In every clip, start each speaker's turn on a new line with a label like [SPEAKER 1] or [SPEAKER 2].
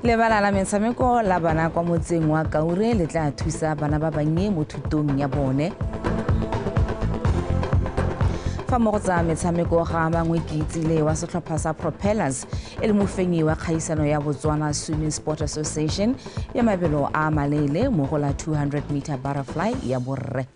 [SPEAKER 1] Lebala la metshameko la bana kwa motseng wa Kaure le tla thusa bana ba bannye mo thutong ya bone. Fa mo go tsa metshameko ga mangwe ke itsile wa setlhopha sa Propellers e le mofenyi wa kgaisano ya Botswana Swimming Sport Association ya mabelo a maleele mo go la 200 meter butterfly ya borre.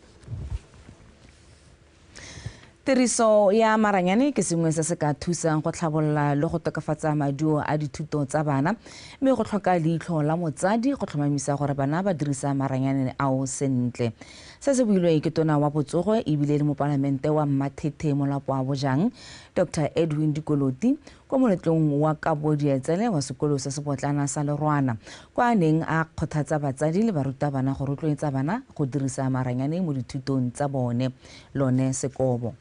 [SPEAKER 1] Tiriso ya maranyane ke sengwe se se ka thusang go tlhabolola le go tokafatsa maduo a dithuto tsa bana, mme go tlhoka leitlho la motsadi go tlhomamisa gore bana ba dirisa maranyane ao sentle. Se se builwe ke tona wa botsogo ebile le mopalamente wa Mmathethe Molapo wa Bojang, Dr Edwin Dikoloti, kwa moletlong wa kabo dietsele wa sekolo se se potlana sa Lerwana, kwa a neng a kgothatsa batsadi le barutabana go rotloetsa bana go dirisa maranyane mo dithutong tsa bone. Lone Sekobo.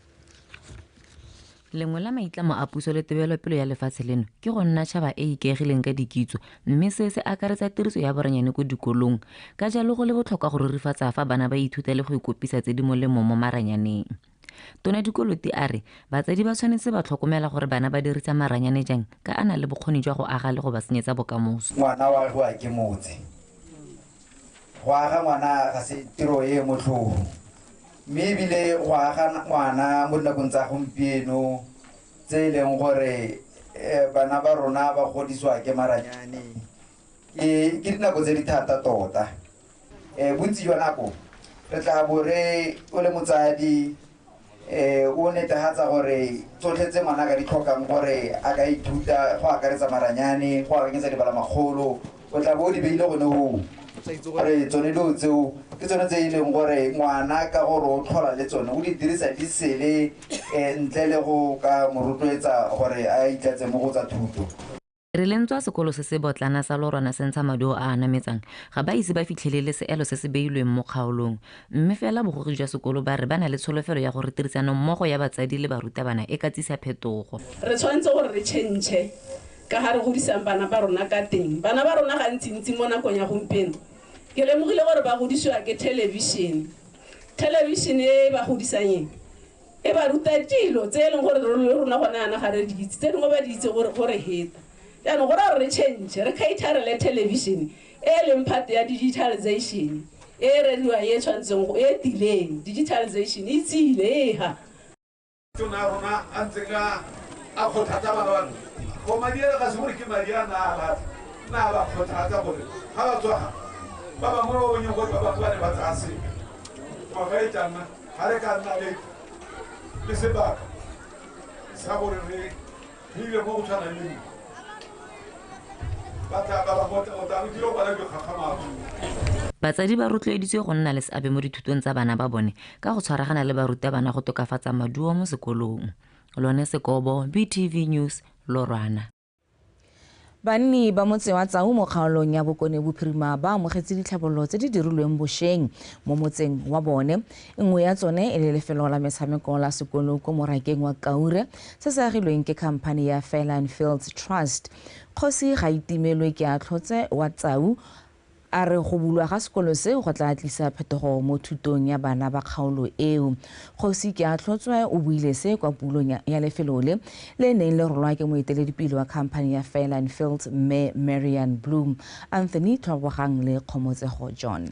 [SPEAKER 2] Lengwe la maitlamo a puso le tebelopele ya lefatshe leno ke go nna tšhaba e e ikaegileng ka dikitso, mme se se akaretsa tiriso ya boranyane ko dikolong. Ka jalo go le botlhokwa go rurifatsa fa bana ba ithuta le go ikopisa tse di molemo mo maranyaneng. Tona Dikoloti a re batsadi ba tshwanetse ba tlhokomela gore bana ba dirisa maranyane jang ka a na le bokgoni jwa go aga le go ba senyetsa bokamoso.
[SPEAKER 3] Ngwana wa agiwa ke motse. Go aga ngwana ga se tiro e e motlhofo, mme ebile go aga ngwana mo dinakong tsa gompieno tse e leng gore bana ba rona ba godisiwa ke maranyane ke dinako tse di thata tota. Bontsi jwa nako re tla bo re o le motsadi o netefatsa gore tsotlhe tse ngwana a ka di tlhokang gore a ka ithuta, go akaretsa maranyane, go akanyetsa dibalamakgolo, o tla bo o di beile gone hoo. Sa itse gore tsone dilo tseo ke tsone tse e leng gore ngwana ka gore o tlhola le tsone o di dirisa di sele ntle le go ka mo rotloetsa gore a itlatse mo go tsa thuto.
[SPEAKER 2] Re le ntswa sekolo se se botlana sa Lorwana se ntsha maduo a a nametsang, ga ba ise ba fitlhelele seelo se se beilweng mo kgaolong. Mme fela bogogi jwa sekolo ba re ba na le tsholofelo ya gore tirisanommogo ya batsadi le barutabana e ka tsisa phetogo.
[SPEAKER 4] Re tshwanetse gore re change ka ga re godisang bana ba rona ka teng. Bana ba rona gantsintsi mo nakong ya gompieno ke lemogile gore ba godisiwa ke television. Television e ba godisang eng? E ba ruta dilo tse e leng gore le rona gone yana ga re di itse, tse dingwe ba di itse gore heta. Jaanong go raya gore re change, re caterele television e e leng part ya digitalization e e reriwang e tshwanetseng e tileng. Digitalization e tsile e ha.
[SPEAKER 5] Tona ya rona a ntseng a kgothatsa bana ba rona. Go madi a ga se gore ke madi a na a batla, na a ba kgothatsa gore ga ba tswa ga ba bangwe ba bonyeng gore ba bangwe ba ne ba tsaya sepe. Ngwaga e tlang ga re ka nna le sebaka sa gore re ile mo go tshwanang le mo.
[SPEAKER 2] Batsadi ba rotloeditswe go nna le seabe mo dithutong tsa bana ba bone ka go tshwaragana le barutabana go tokafatsa maduo mo sekolong. Lone Sekobo, BTV News, Lorwana.
[SPEAKER 1] Banni ba motse wa Tsau mo kgaolong ya Bokone Bophirima ba amogetse ditlhabololo tse di dirilweng bošeng mo motseng wa bone. Nngwe ya tsone e le lefelo la metshameko la sekolo ko morakeng wa Kaure se se agilweng ke khamphane ya Fairland Fields Trust. Kgosi ga itimelwe ke a tlhotse wa Tsau a re go bulwa ga sekolo seo go tla tlisa phetogo mo thutong ya bana ba kgaolo eo. Kgosi ke a tlhotswe o buile se kwa pulong ya lefelo le le neng le rolwa ke moeteledipele wa khamphane ya Fairland Fields mme Marian Bloom. Anthony Tlhobogang le Kgomotsego John.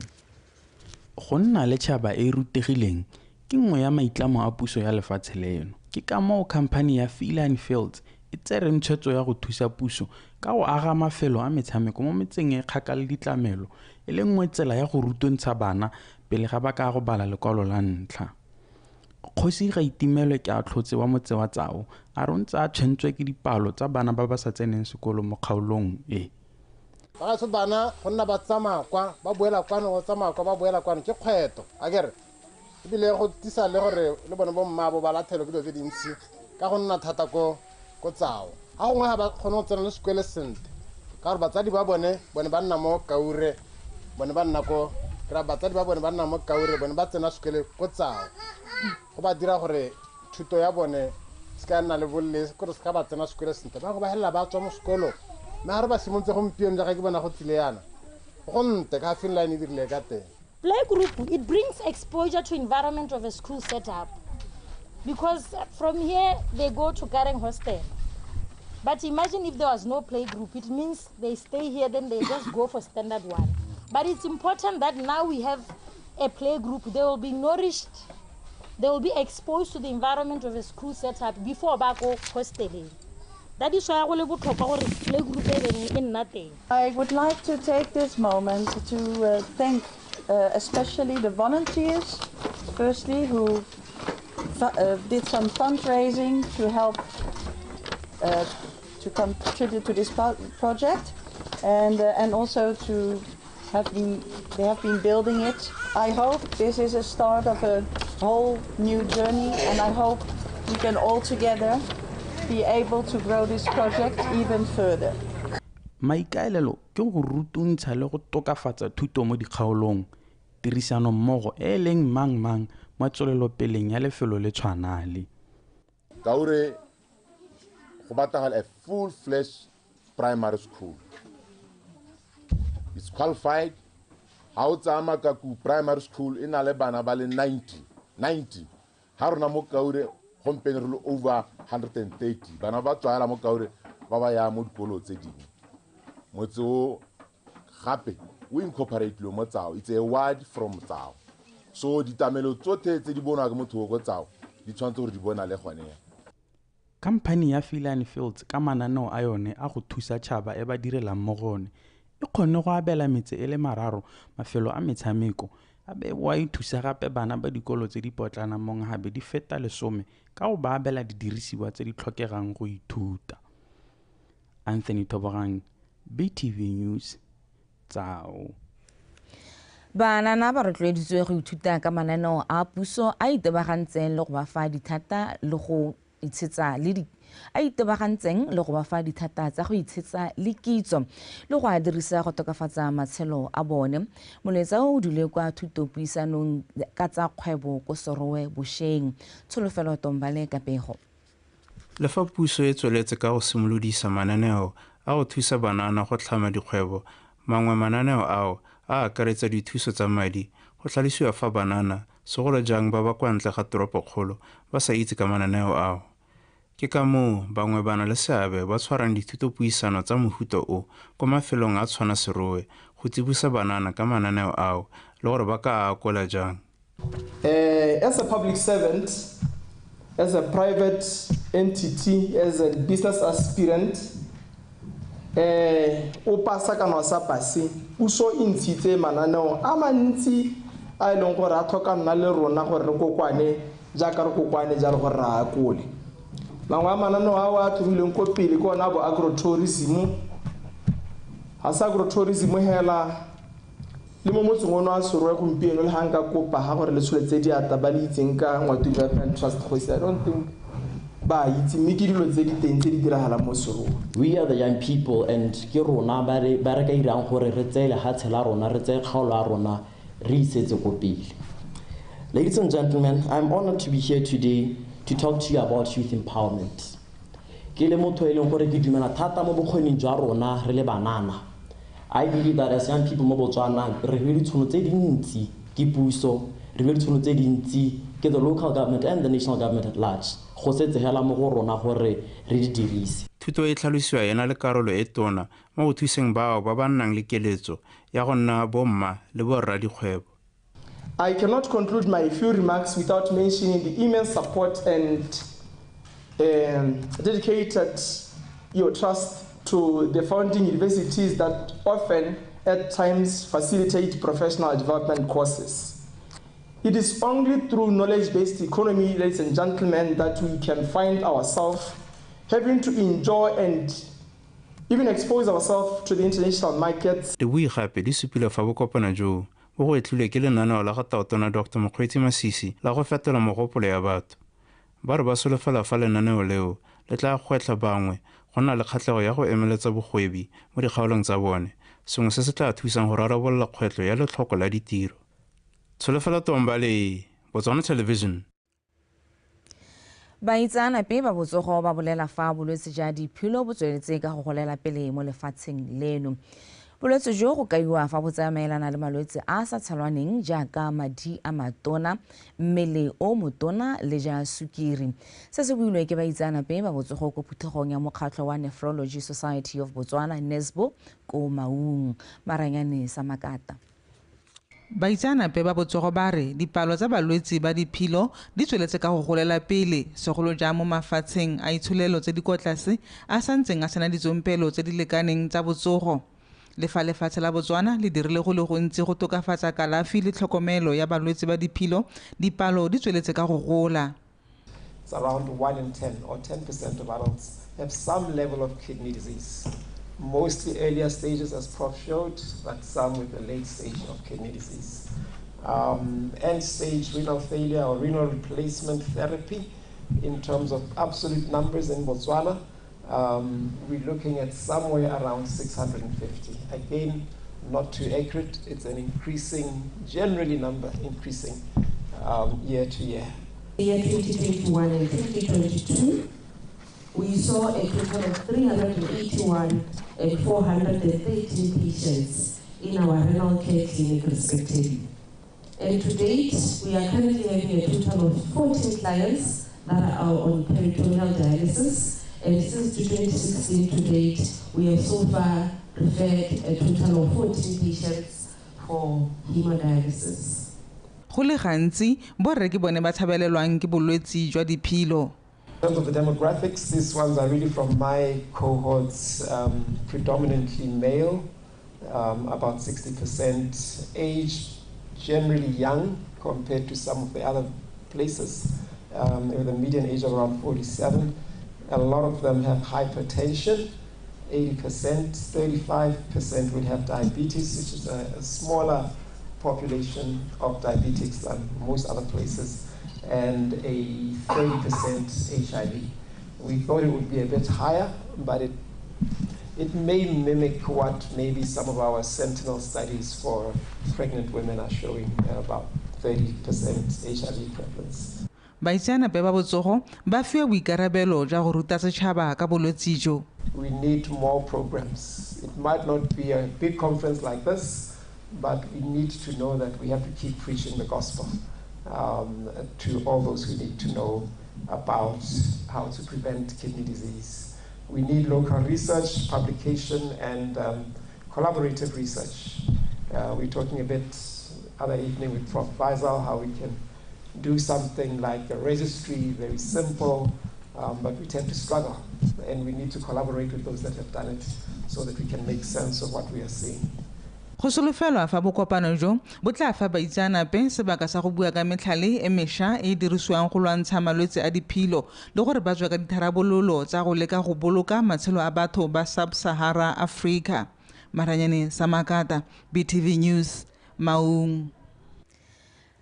[SPEAKER 6] Go nna le tšhaba e e rutegileng ke nngwe ya maitlamo a puso ya lefatshe leno. Ke ka moo khamphane ya Fairland Fields e tsereng tshwetso ya go thusa puso ka go aga mafelo a metshameko mo metseng e kgakala le ditlamelo e le nngwe tsela ya go rutuntsha bana pele ga ba ka go bala lekwalo la ntlha. Kgosi ga itimelwe ke a tlhotse wa motse wa Tsau a re o ntse a tshwentswe ke dipalo tsa bana ba ba sa tseneng sekolo mo kgaolong e.
[SPEAKER 7] Bagaetsho bana go nna ba tsamaya kwa ba boela kwano, ba tsamaya kwa ba boela kwano ke kgweto akere, ebile go tlisa le gore le bone bo mmaabo ba lathelwe ke dilo tse dintsi ka go nna thata ko Tsau. Ga gongwe ga ba kgone go tsena le sekolo sentle ka gore batsadi ba bone bone ba nna mo Kaure, bone ba nna ko kry-a batsadi ba bone ba nna mo Kaure, bone ba tsena sekolo ko Tsau. Go ba dira gore thuto ya bone se ka nna le bolle, kore se ka ba tsena sekolo sentle. Bangwe ba felela ba tswa mo sekolong, mme ga re ba simolotse gompieno jaaka ke bona go tsile yana, go ntle ka Finline e dirile ka teng.
[SPEAKER 8] Playgroup, it brings exposure to environment of a school setup, because from here they go to Kareng Hostel. But imagine if there was no play group, it means they stay here, then they just go for standard 1. But it's important that now we have a play group. They will be nourished, they will be exposed to the environment of a school setup before ba go hosteleng. That is why go le botlhokwa gore play group e beng e nna teng.
[SPEAKER 9] I would like to take this moment to thank especially the volunteers, firstly, who did some fundraising to help to contribute to this project, and also to have been, they have been building it. I hope this is a start of a whole new journey, and I hope we can all together be able to grow this project even further.
[SPEAKER 6] Maikaelelo ke go rutuntsha le go tokafatsa thuto mo dikgaolong, tirisano mmogo e leng mang-mang mo tswelelopeleng ya lefelo le tshwana le.
[SPEAKER 10] Kaure go batagala a full-fledged primary school. It's qualified. Ha o tsaya Makaku primary school e na le bana ba le 90. Ha rona mo Kaure gompieno re le over 130. Bana ba tswaela mo Kaure ba ba ya mo dikolo tse dingwe. Motse o gape o incorporate-ile mo Tsao. It's a ward from Tsao. So ditamelo tsotlhe tse di bonwa ke motho o ko Tsao di tshwanetse gore di bona le gone.
[SPEAKER 6] Khamphane ya Feline Fields ka mananeo a yone a go thusa tšhaba e ba direlang mo go one e kgonne go abela metse e le mararo mafelo a metshameko, a be wa e thusa gape bana ba dikolo tse di potlana mo Nghabe di feta 10 ka go ba abela didirisiwa tse di tlhokegang go ithuta. Anthony Thobogang, BTV News, Tsao.
[SPEAKER 1] Banana ba rotloeditswe go ithuta ka mananeo a puso a itebagantseng le go ba fa dithata le go itshetsa le di a itebagantseng le go ba fa dithata tsa go itshetsa le kitso le go a dirisa go tokafatsa matshelo a bone. Molaetsa o dule kwa thutopuisanong ka tsa kgwebo ko Serowe bosheng. Tsholofelo Tombale ka pego.
[SPEAKER 11] Le fa puso e tsweletse ka go simolodisa mananeo a go thusa banana go tlhama dikgwebo, mangwe mananeo ao a akaretsa dithuso tsa madi, go tlhalosiwa fa banana, segolo jang ba ba kwa ntle ga toropokgolo, ba sa itse ka mananeo ao. Ke ka moo bangwe ba na le seabe ba tshwarang dithutopuisano tsa mofuta o kwa mafelong a tshwana Serowe go tsibosa banana ka mananeo ao le gore ba ka a akola jang.
[SPEAKER 12] As a public servant, as a private entity, as a business aspirant, o pasa kana o sa pase, puso e ntshitse mananeo a mantsi a e leng gore a tlhoka nna le rona gore re kokwane jaaka re kokwane jalo gore re akole. Mangwe a mananeo ao a tlogileng ko pele ke ona bo agrotourism. Ga se agrotourism hela le mo motseng ono a Serowe gompieno le ga nka kopa ga gore le tsholetse diatla ba le itseng ka Ngwato Development Trust Kgosi, I don't think ba itse, mme ke dilo tse di teng tse di diragalang mo Serowe.
[SPEAKER 13] We are the young people and ke rona ba re ka irang gore re tseye lehatshe la rona, re tseye kgaolo ya rona, re isetse ko pele. Ladies and gentlemen, I'm honored to be here today to talk to you about youth empowerment. Ke le motho e leng gore ke dumela thata mo bokgoning jwa rona re le banana. I believe that as young people mo Botswana re filwe ditšhono tse dintsi ke puso, re filwe ditšhono tse dintsi ke the local government and the national government at large. Go setse hela mo go rona gore re di dirise.
[SPEAKER 11] Thuto e tlhalosiwa e na le karolo e tona mo go thuseng bao ba ba nnang le keletso ya go nna bomma le borra dikgwebo.
[SPEAKER 12] I cannot conclude my few remarks without mentioning the immense support and dedicated your trust to the founding universities that often at times facilitate professional development courses. It is only through knowledge-based economy, ladies and gentlemen, that we can find ourselves having to enjoy and even expose ourselves to the international markets.
[SPEAKER 11] Dibui gape di supile fa bokopano joo bo go etlilwe ke lenaneo la ga Tautona Dr. Mokgweetsi Masisi la go fetola mogopolo ya batho. Ba re ba solofela fa lenaneo leo le tla gwetlha bangwe go nna le kgatlhego ya go emeletsa bogwebi mo dikgaolong tsa bone, sengwe se se tla thusang go rarabolola kgwetlho ya letlhoko la ditiro. Tsholofelo Tombale, Botswana Television.
[SPEAKER 1] Baitseanape ba botsogo ba bolela fa bolwetse ja diphilo bo tsweletse ka go golela pele mo lefatsheng leno. Bolwetse jo go kaiwa fa bo tsamaelana le malwetse a a sa tshelwaneng jaaka madi a matona, mmele o motona le ja sukiri. Se se builwe ke baitseanape ba botsogo ko phuthegong ya mokgatlho wa Nephrology Society of Botswana NESBO ko Maung. Maranyane Samakata.
[SPEAKER 14] Baitseanape ba botsogo ba re dipalo tsa balwetse ba diphilo di tsweletse ka go golela pele, segolo jang mo mafatsheng a itsholelo tse di kwa tlase a santseng a sena ditsompelo tse di lekaneng tsa botsogo. Le fa lefatshe la Botswana le dirile go le gontsi go tokafatsa kalafi le tlhokomelo ya balwetse ba diphilo, dipalo di tsweletse ka go gola.
[SPEAKER 12] It's around 1 in 10 or 10% of adults have some level of kidney disease. Mostly earlier stages, as Prof showed, but some with the late stage of kidney disease. End stage renal failure or renal replacement therapy, in terms of absolute numbers in Botswana, we're looking at somewhere around 650. Again, not too accurate. It's an increasing, generally number increasing year to year.
[SPEAKER 15] The year 2021 and 2022, we saw a total of 381 and 413 patients in our renal care clinic respectively. And to date, we are currently having a total of 14 clients that are on peritoneal dialysis. And since 2016 to date, we have so far referred a total of 14 patients for hemodialysis.
[SPEAKER 14] Go le gantsi, borre ke bone ba tshabelelwang ke bolwetsi jwa diphilo.
[SPEAKER 12] In terms of the demographics, these ones are really from my cohorts, predominantly male, about 60%, age generally young compared to some of the other places, with a median age of around 47. A lot of them have hypertension, 80%, 35% would have diabetes, which is a smaller population of diabetics than most other places, and a 30% HIV. We thought it would be a bit higher, but it may mimic what maybe some of our sentinel studies for pregnant women are showing, about 30% HIV prevalence.
[SPEAKER 14] Baitseanape ba botsogo ba fiwa boikarabelo jwa go ruta setšhaba ka bolwetsi jo.
[SPEAKER 12] We need more programs. It might not be a big conference like this, but we need to know that we have to keep preaching the gospel to all those who need to know about how to prevent kidney disease. We need local research, publication, and collaborative research. We're talking a bit other evening with Prof. Faisal how we can do something like a registry, very simple, but we tend to struggle, and we need to collaborate with those that have done it so that we can make sense of what we are seeing.
[SPEAKER 14] Go solofelwa fa bokopano jo bo tla fa baitseanape sebaka sa go bua ka metlhale e mešwa e e dirisiwang go lwantsha malwetse a diphilo le gore ba tswe ka ditharabololo tsa go leka go boloka matshelo a batho ba Sub-Sahara Africa. Maranyane Samakata, BTV News, Maung.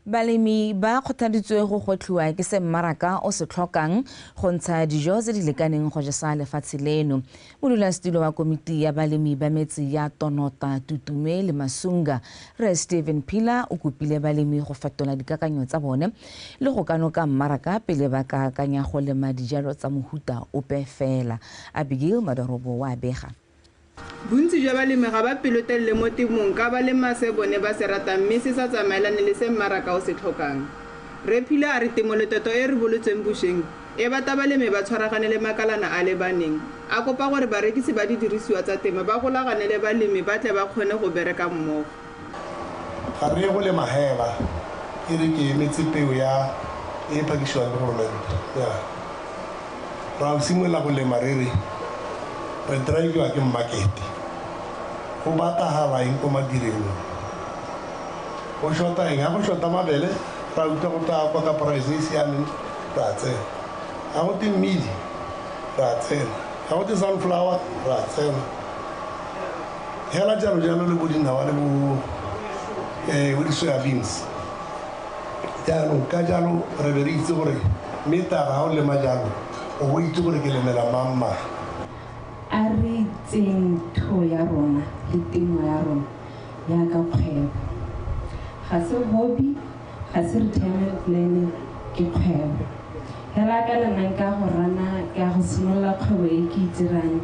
[SPEAKER 1] Balemi ba kgothaditswe go gwetlhiwa ke se mmaraka o se tlhokang go ntsha dijo tse di lekaneng go jesa lefatshe leno. Modulasetilo wa komiti ya balemi ba metse ya Tonota, Tutume le Masunga, Rre Stephen Pila, o kopile balemi go fetola dikakanyo tsa bone le go kanoka mmaraka pele ba ka akanya go lema dijalo tsa mohuta ope fela. Abigail Madorobo wa bega.
[SPEAKER 16] Bontsi jwa balemi ga ba pelotelele mo temong ka ba lema se bone ba se ratang mme se sa tsamaelane le se mmaraka o se tlhokang. Rre Phila a re temoletoto e re bolotsweng bošweng e batla balemi ba tshwaragane le makalana a lebaneng. A kopa gore barekisi ba didirisiwa tsa temo ba golagane le balemi ba tle ba kgone go bereka mmogo.
[SPEAKER 17] Ga re ye go lema hela e re ke emetse peo ya e pakisiwang ke golomente. Ra simolola go lema re re re driviwa ke market. Go batagala eng ko madirelong? Go shota eng? Ha go shota mabele, ra utlwa go tla kwa ka price e siameng, ra tsena. Ha go te mmidi, ra tsena. Ha go te sunflower, ra tsena. Hela jalo jalo le bo dinawa le bo di-soya beans. Jaanong ka jalo re be re itse gore metara ha o lema jalo, o bo itse gore ke lemela mang mang.
[SPEAKER 18] A re itseng thuo ya rona le temo ya rona jaaka kgwebo. Ga se hobby, ga se retirement plan, ke kgwebo. Hela ka le nna nka go rana ka go simolola kgwebo e ke e dirang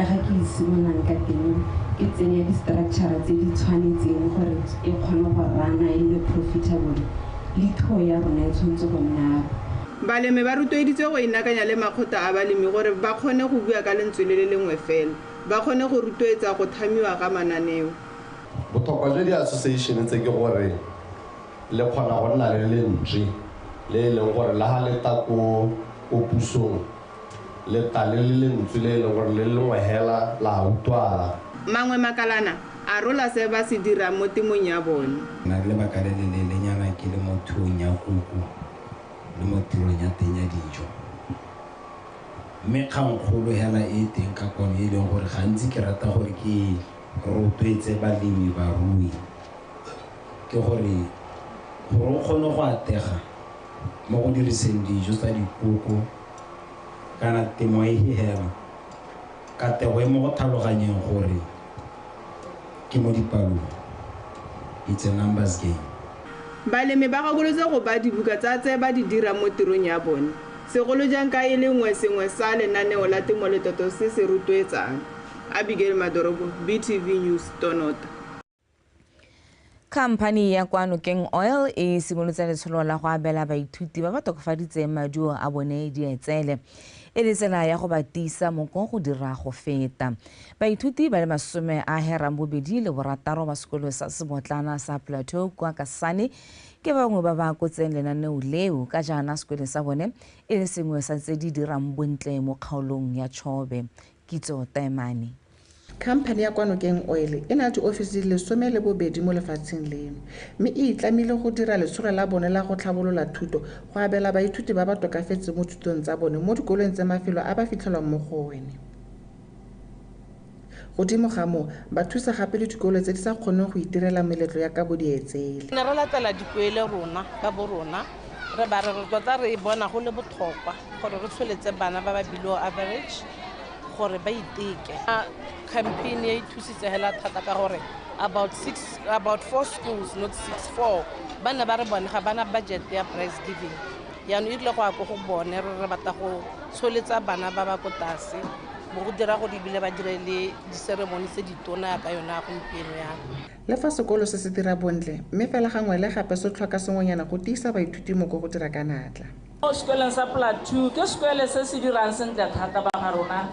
[SPEAKER 18] Ka ga ke e simololang ka teng, ke tsenya di-structure tse di tshwanetseng gore e kgone go rana e nne profitable, le thuo ya rona e tshwanetse go nna.
[SPEAKER 16] Balemi ba rotloeditswe go inaakanya le makgotla a balemi gore ba kgone go bua ka lentswe le le lengwe fela, ba kgone go rotloetsa go tlhamiwa ga mananeo.
[SPEAKER 19] Botlhokwa jwa di-association tse ke gore le kgona go nna le lentswe le e leng gore le ga le ta ko pusong le ta le le lentswe le e leng gore le lengwe hela la utlwala.
[SPEAKER 16] Mangwe makalana a rola se ba se dirang mo temong ya bone.
[SPEAKER 20] Nna lebaka le le leelenyana ke le mo thuong ya koko le mo tirong ya teng ya dijo, mme kgangkgolo hela e teng ka kwano e leng gore gantsi ke rata gore ke rotloetse balemi barui ke gore o kgone go atega mo go diriseng dijo tsa dikoko kana temo e hela, katego e mo go tlhaloganyeng gore ke mo dipalong, it's a numbers game.
[SPEAKER 16] Balemi ba gakolotse go ba dibuka tsa tse ba di dirang mo tirong ya bone, segolo jang ka e le nngwe sengwe sa lenaneo la temoletoto se se rotloetsang. Abigail Madorobo, BTV News, Tonota.
[SPEAKER 1] Khamphani ya kwa Nokeng Oil e simolotse letsholo la go abela baithuti ba ba tokafaditseng maduo a bone dietsele, e le tsela ya go ba tiisa moko go dira go feta. Baithuti ba le 86 ba sekolo sa sebotlana sa Plateau kwa Kasane ke bangwe ba ba akotseng lenaneo leo, ka jaana sekolo sa bone e le sengwe sa tse di dirang bontle mo kgaolong ya Chobe. Kitso Taemane.
[SPEAKER 21] Khamphane ya kwa Nokeng Oil e na le diofisi di le 12 mo lefatsheng leno, mme e itlamile go dira letsholo la bone la go tlhabolola thuto go abela baithuti ba ba tokafetseng mo thutong tsa bone mo dikolong tse mafelo a ba fitlhelwang mo go one. Godimo ga moo, ba thusa gape le dikolo tse di sa kgoneng go itirela meletlo ya kabo dietsele.
[SPEAKER 22] Ne re latela dipoele rona ka bo rona, re ba re tota re bona go le botlhokwa gore re tsholetse bana ba ba below average gore ba iteke. Campaign e thusitse hela thata ka gore about 4 schools, not 6, 4 bana ba re bone ga bana budget ya prize giving. Yaanong e rile go ya ko go bone re batla go tsholetsa bana ba ba ko tlase, bo go dira gore ebile ba dire le diseremone tse ditona ka yona gompieno yana.
[SPEAKER 21] Le fa sekolo se se dira bontle, mme fela gangwe le gape se tlhoka sengwenyana go tiisa baithuti moko go dira ka natla.
[SPEAKER 23] Mo sekolong sa Plateau ke sekolo se se dirang sentle thata ba ga rona.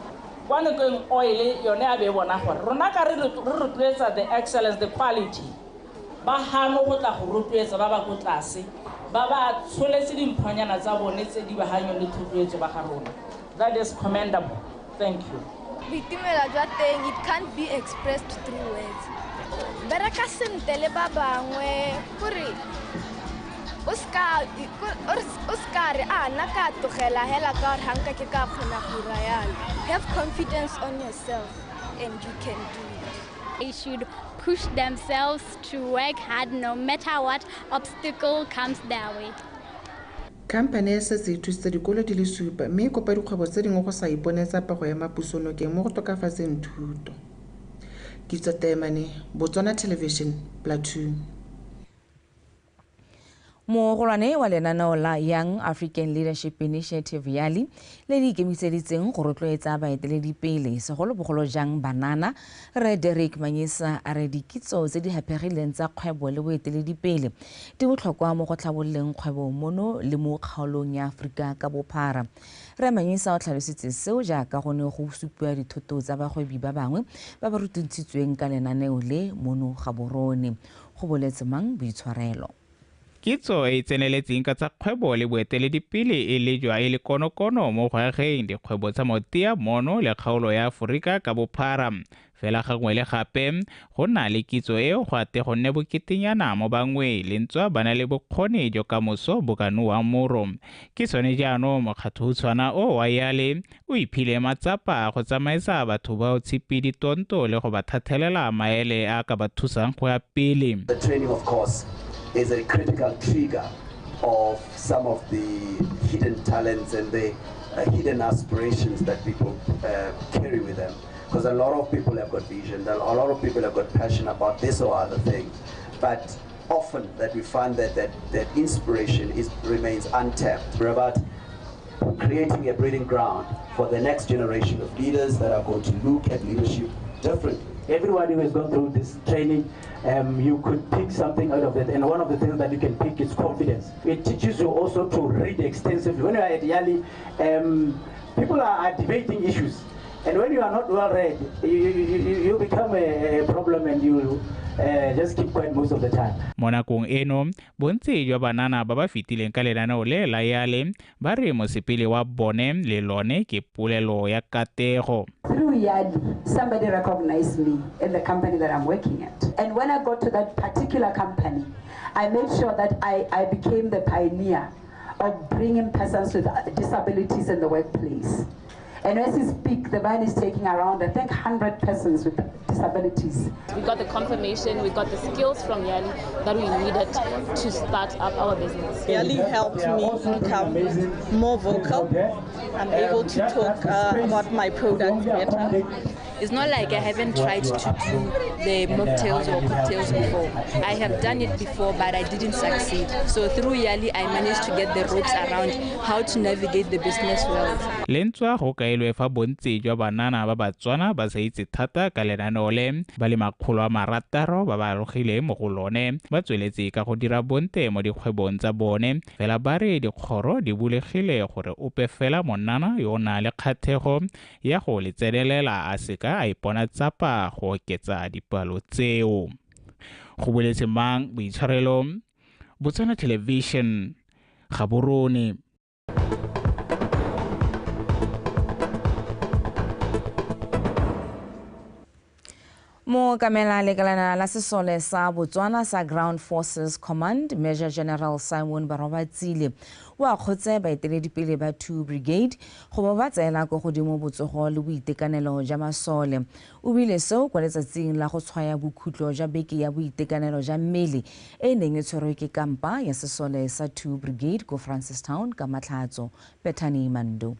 [SPEAKER 23] Kwa Nokeng Oil yone a be bona gore rona ka re rotloetsa the excellence, the quality, ba gano go tla go rotloetsa ba ba ko tlase, ba ba tsholetse dimphonyana tsa bone tse di baganyong le thotloetso ba ga rona. That is commendable. Thank you.
[SPEAKER 24] Boitumelo jwa teng, it can't be expressed through words. Bereka sentle le ba bangwe gore o ska re a nna ka tlogela hela ka gore ga nka ke ka kgona go dira yalo. Have confidence on yourself and you can do it.
[SPEAKER 25] They should push themselves to work hard no matter what obstacle comes their way.
[SPEAKER 21] Khamphane e setse e thusitse dikolo di le 7, mme e kopa dikgwebo tse dingwe go sa iponetsa pego ya mapuso nokeng mo go tokafatseng thuto. Kitso Taemane, Botswana Television, Plateau.
[SPEAKER 1] Mogolwane wa lenaneo la Young African Leadership Initiative YALI le le ikemiseditseng go rotloetsa baeteledipele segolobogolo jang banana, Rre Derek Manyisa a re dikitso tse di haphegileng tsa kgwebo le boeteledipele di botlhokwa mo go tlhabololeng kgwebo mono le mo kgaolong ya Aforika ka bophara. Rre Manyisa o tlhalositse seo jaaka go ne go supiwa dithoto tsa bagwebi ba bangwe ba ba rutuntshitsweng ka lenaneo le mono Gaborone. Go boletse mang boitshwarelo.
[SPEAKER 26] Kitso e tseneletseng ka tsa kgwebo le boeteledipele e lejwa e le konokono mo go ageng dikgwebo tsa motia mono le kgaolo ya Aforika ka bophara. Fela gangwe le gape go na le kitso eo go ate go nne boketenyana mo bangwe le ntswa ba na le bokgoni jo kamoso bo ka nowang moro. Ke sone jaanong mokgatho o tshwana o wa YALI o iphile matsapa go tsamaisa batho bao tshipidi tonto le go ba thathelela maele a ka ba thusang go ya pele.
[SPEAKER 27] The training, of course, is a critical trigger of some of the hidden talents and the hidden aspirations that people carry with them. Because a lot of people have got vision, a lot of people have got passion about this or other thing, but often that we find that inspiration remains untapped. We're about Creating a breeding ground for the next generation of leaders that are going to look at leadership differently.
[SPEAKER 2] Everybody who has gone through this training, you could pick something out of it, and one of the things that you can pick is confidence. It teaches you also to read extensively. When you are at YALI, people are debating issues, and when you are not well read, you become a problem and you just keep quiet most of the time.
[SPEAKER 26] Mo nakong eno, bontsi jwa banana ba ba fetileng ka lenaneo le la YALI ba re mosepele wa bone le lone ke polelo ya katego.
[SPEAKER 3] Through YALI, somebody recognized me in the company that I'm working at. And when I got to that particular company, I made sure that I became the pioneer of bringing persons with disabilities in the workplace. And as we speak, the man is taking around, I think, 100 persons with disabilities.
[SPEAKER 4] We got the confirmation, we got the skills from YALI that we needed to start up our business.
[SPEAKER 5] YALI helped me become more vocal. I'm able to talk about my product better.
[SPEAKER 7] It's not like I haven't tried to do the mocktails or cocktails before. I have done it before, but I didn't succeed. So through YALI, I managed to get the ropes around how to navigate the business world.
[SPEAKER 26] Le ntswa go kailwe fa bontsi jwa banana ba Batswana ba sa itse thata ka lenaneo le, ba le 600 ba ba alogileng mo go lone ba tsweletse ka go dira bonte mo dikgwebong tsa bone. Fela ba re dikgoro di bulegile gore ope fela monana yo o nang le kgathego ya go le tsenelela a seka a ipona tsapa go oketsa dipalo tseo. Go boletse Mang Boitshwarelo, Botswana Television, Gaborone.
[SPEAKER 1] Mookamela lekalana la sesole sa Botswana sa Ground Forces Command, Major General Simon Barobatsile, o akgotse baeteledipele ba 2 Brigade go bo ba tseela ko godimo botsogo le boitekanelo jwa masole. O buile seo kwa letsatsing la go tshwaya bokhutlo jwa beke ya boitekanelo jwa mmele e neng e tshwerwe ke kampa ya sesole sa 2 Brigade ko Francistown ka Matlhatso. Bethany Mando.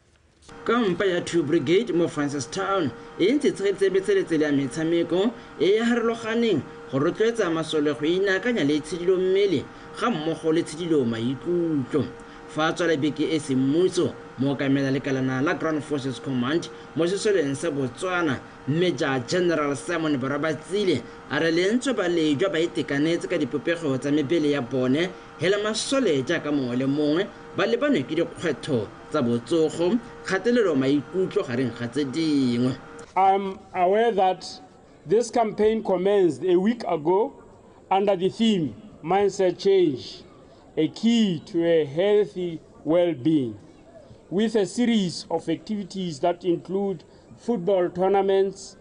[SPEAKER 8] Kampa ya 2 Brigade mo Francistown e ntse tshegeditse metseletsele ya metshameko e e harologaneng go rotloetsa masole go inaakanya le itshidilo mmele ga mmogo le tshidilo maikutlo. Fa a tswala beke e semmuso, mookamela lekalana la Ground Forces Command mo sesoleng sa Botswana, Major General Simon Barobatsile, a re lentswe ba lejwa ba itekanetse ka dipopego tsa mebele ya bone hela masole jaaka mongwe le mongwe ba lebanwe ke dikgwetlho tsa botsogo, kgatelelo maikutlo gareng ga tse dingwe.
[SPEAKER 9] I'm aware that this campaign commenced a week ago under the theme Mindset Change, a key to a healthy well-being, with a series of activities that include football tournaments,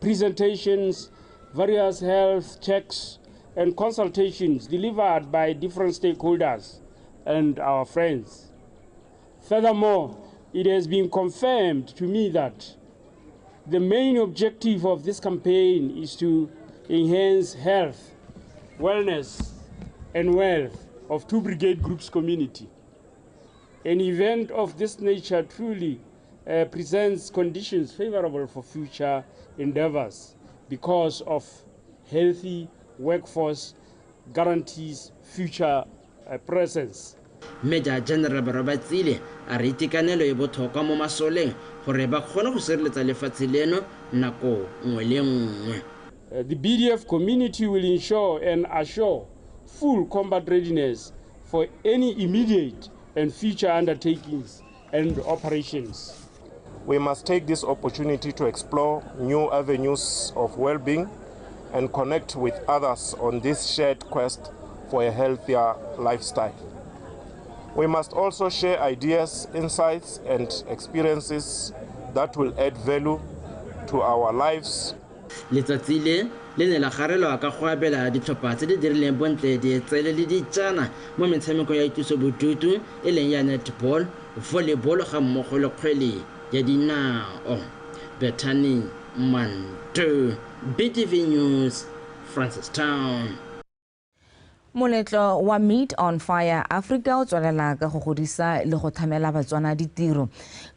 [SPEAKER 9] presentations, various health checks, and consultations delivered by different stakeholders and our friends. Furthermore, it has been confirmed to me that the main objective of this campaign is to enhance health, wellness, and wealth of 2 Brigade Group's community. An event of this nature truly presents conditions favorable for future endeavors because of healthy workforce guarantees future presence.
[SPEAKER 8] Major General Barobatsile a re itekanelo e botlhokwa mo masoleng gore ba kgone go sireletsa lefatshe leno nako nngwe le nngwe.
[SPEAKER 9] The BDF community will ensure and assure full combat readiness for any immediate and future undertakings and operations.
[SPEAKER 28] We must take this opportunity to explore new avenues of well-being and connect with others on this shared quest for a healthier lifestyle. We must also share ideas, insights, and experiences that will add value to our lives.
[SPEAKER 8] Letsatsi le le ne la garelwa ka go abela ditlhopha tse di dirileng bontle dietsele le dijana mo metshameko ya ituso bodutu e leng ya netball, volleyball ga mmogo le kgwele ya dinao. Bethany Manto, BTV News, Francistown.
[SPEAKER 1] Moletlo wa Meat on Fire Africa o tswelela ka go godisa le go thamela Batswana ditiro,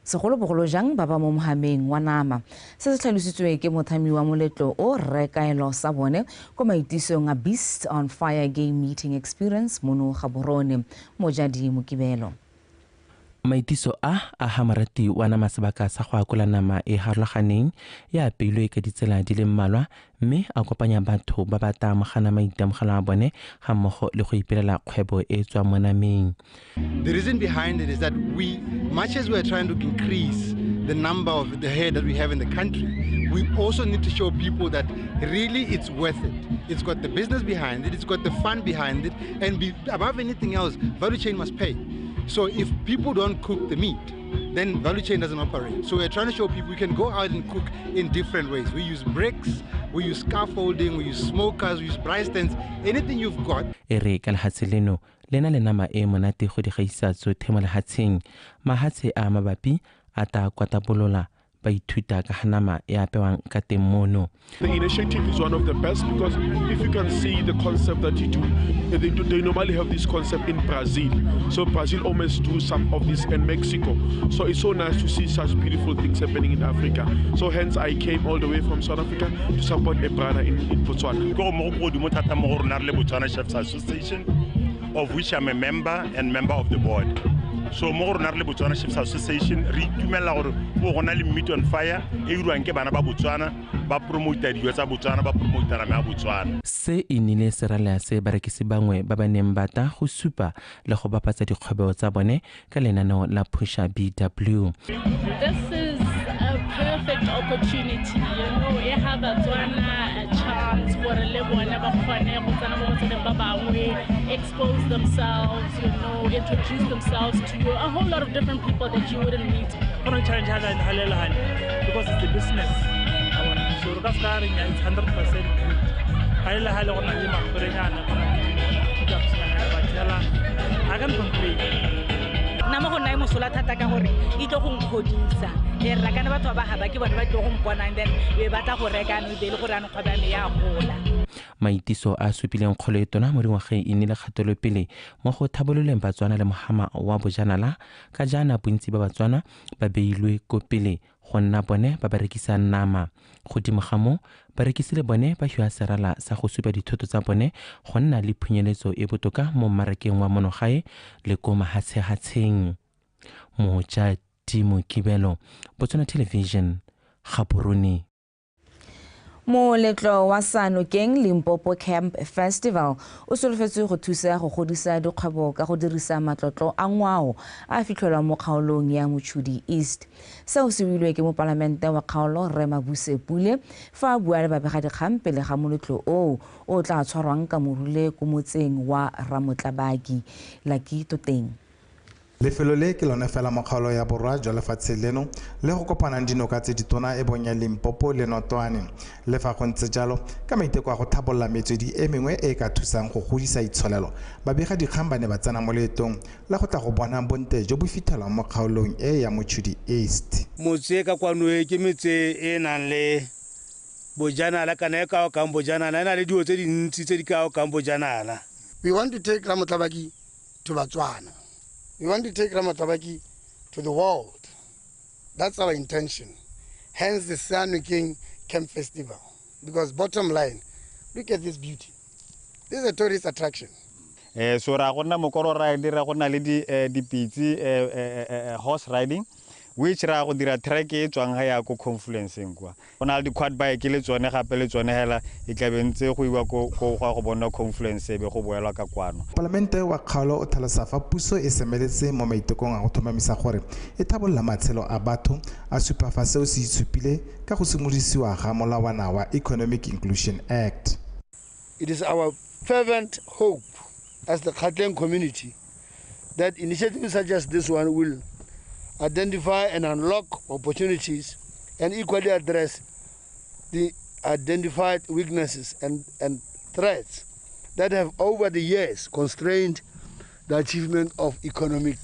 [SPEAKER 1] segolobogolo jang ba ba mo mohameng wa nama. Se se tlhalositswe ke mothami wa moletlo o Rre Kaelo Sabone ko maitisong a Beast on Fire Game Meeting Experience mono Gaborone. Mojadi Mokibelo.
[SPEAKER 6] Maitiso a a ha morati wa nama sebaka sa go akola nama e harologaneng ya apeilwe ka ditsela di le mmalwa mme a kopanya batho ba ba amogana maitemogelo a bone ga mmogo le go ipelela kgwebo e tswang mo nameng.
[SPEAKER 10] The reason behind it is that we, much as we are trying to increase the number of the herd that we have in the country, we also need to show people that really it's worth it. It's got the business behind it, it's got the fun behind it, and above anything else, value chain must pay. So if people don't cook the meat, then value chain doesn't operate. So we're trying to show people we can go out and cook in different ways. We use bricks, we use scaffolding, we use smokers, we use braai stands, anything you've got.
[SPEAKER 6] E re ka lehatshe leno le na le nama e monate go di gaisa tsotlhe mo lehatsheng. Mahatshe a mabapi a ta kwatabolola ba ithuta ka ga nama e apewang ka teng mono.
[SPEAKER 11] The initiative is one of the best because if you can see the concept that you do, they normally have this concept in Brazil. So Brazil almost do some of this in Mexico. So it's so nice to see such beautiful things happening in Africa. So hence I came all the way from South Africa to support a brother in Botswana.
[SPEAKER 12] Botswana Chefs Association, of which I'm a member and member of the board. So mo rona re le Botswana Chefs Association re itumela gore go gona le Meat on Fire e irwang ke bana ba Botswana ba promota dijo tsa Botswana ba promota nama ya Botswana.
[SPEAKER 6] Se e nnile serala se barekisi bangwe ba ba neng ba ta go supa le go bapatsa dikgwebo tsa bone ka lenaneo la Pusha BW.
[SPEAKER 13] This is a perfect opportunity, you know, e ha Batswana a chance gore le bone ba kgone go tsena mo tseleng ba bangwe, expose themselves, you know, introduce themselves to a whole lot of different people that you wouldn't meet.
[SPEAKER 14] Challenge because it's a business. So it's 100% good. I can complain.
[SPEAKER 23] Nna mo go nna e mosola thata ka gore e tlo go nkgodisa e rra kana batho ba ba ke bone ba tlo go mpona and then e batla go reka no be le gore anong kgwebo ya me ya gola.
[SPEAKER 6] Maitiso a supileng kgolo e tona mo dingwageng e nnile kgatelopele mo go thabololeng Batswana le mohama wa bojanala ka jaana bontsi ba Batswana ba beilwe ko pele go nna bone ba ba rekisang nama. Godimo ga moo barekisi le bone ba fiwa serala sa go supa dithoto tsa bone go nna le phunyeletso e botoka mo mmarakeng wa monogae le ko mahatshehatsheng. Moja Timo Kibelo, Botswana Television, Gaborone.
[SPEAKER 1] Moletlo wa Sanokeng Limpopo Camp Festival o solofetswe go thusa go godisa dikgwebo ka go dirisa matlotlo a ngwao a fitlhelwang mo kgaolong ya Mochudi East. Seo se builwe ke mopalamente wa kgaolo Rre Mabuse Pule fa a bua le babegadikgang pele ga moletlo oo o tla tshwarwang ka morule ko motseng wa Ramotlabaki. Lucky Toteng.
[SPEAKER 15] Lefelo le ke lone fela mo kgaolo ya borwa jwa lefatshe leno le go kopanang dinoka tse ditona e bong ya Limpopo le Notwane. Le fa go ntse jalo, ka maiteko a go tlhabolola metswedi e mengwe e e ka thusang go godisa itsholelo, babegadikgang ba ne ba tsena mo leetong la go tla go bona bontle jo bo fitlhelwang mo kgaolong e ya Mochudi East.
[SPEAKER 17] Motse ka kwano e ke metse e nang le bojanala kana e ka okang bojanala, e na le dilo tse dintsi tse di ka okang bojanala.
[SPEAKER 29] We want to take Ramotlabaki to Botswana. We want to take Ramotlabaki to the world. That's our intention. Hence the Seyanokeng Camp Festival. Because bottom line, look at this beauty. This is a tourist attraction.
[SPEAKER 30] So ra gona mokoro ride, ra gona le di dipitse, horse riding, which ra go dira trek e tswang ha ya ko confluenceng kwa. Go na le di quad bike le tsone gape le tsone hela e tla bentse go iwa ko go go bona confluence e be go boelwa ka kwano.
[SPEAKER 15] Palamente wa kgaolo o tlhalosa fa puso e semeletse mo maitekong a go tlhomamisa gore e tlhabolola matshelo a batho, a supa fa seo se itshupile ka go simolodisiwa ga molawana wa Economic Inclusion Act.
[SPEAKER 29] It is our fervent hope as the Kgatleng community that initiatives such as this one will identify and unlock opportunities and equally address the identified weaknesses and threats that have over the years constrained the achievement of economic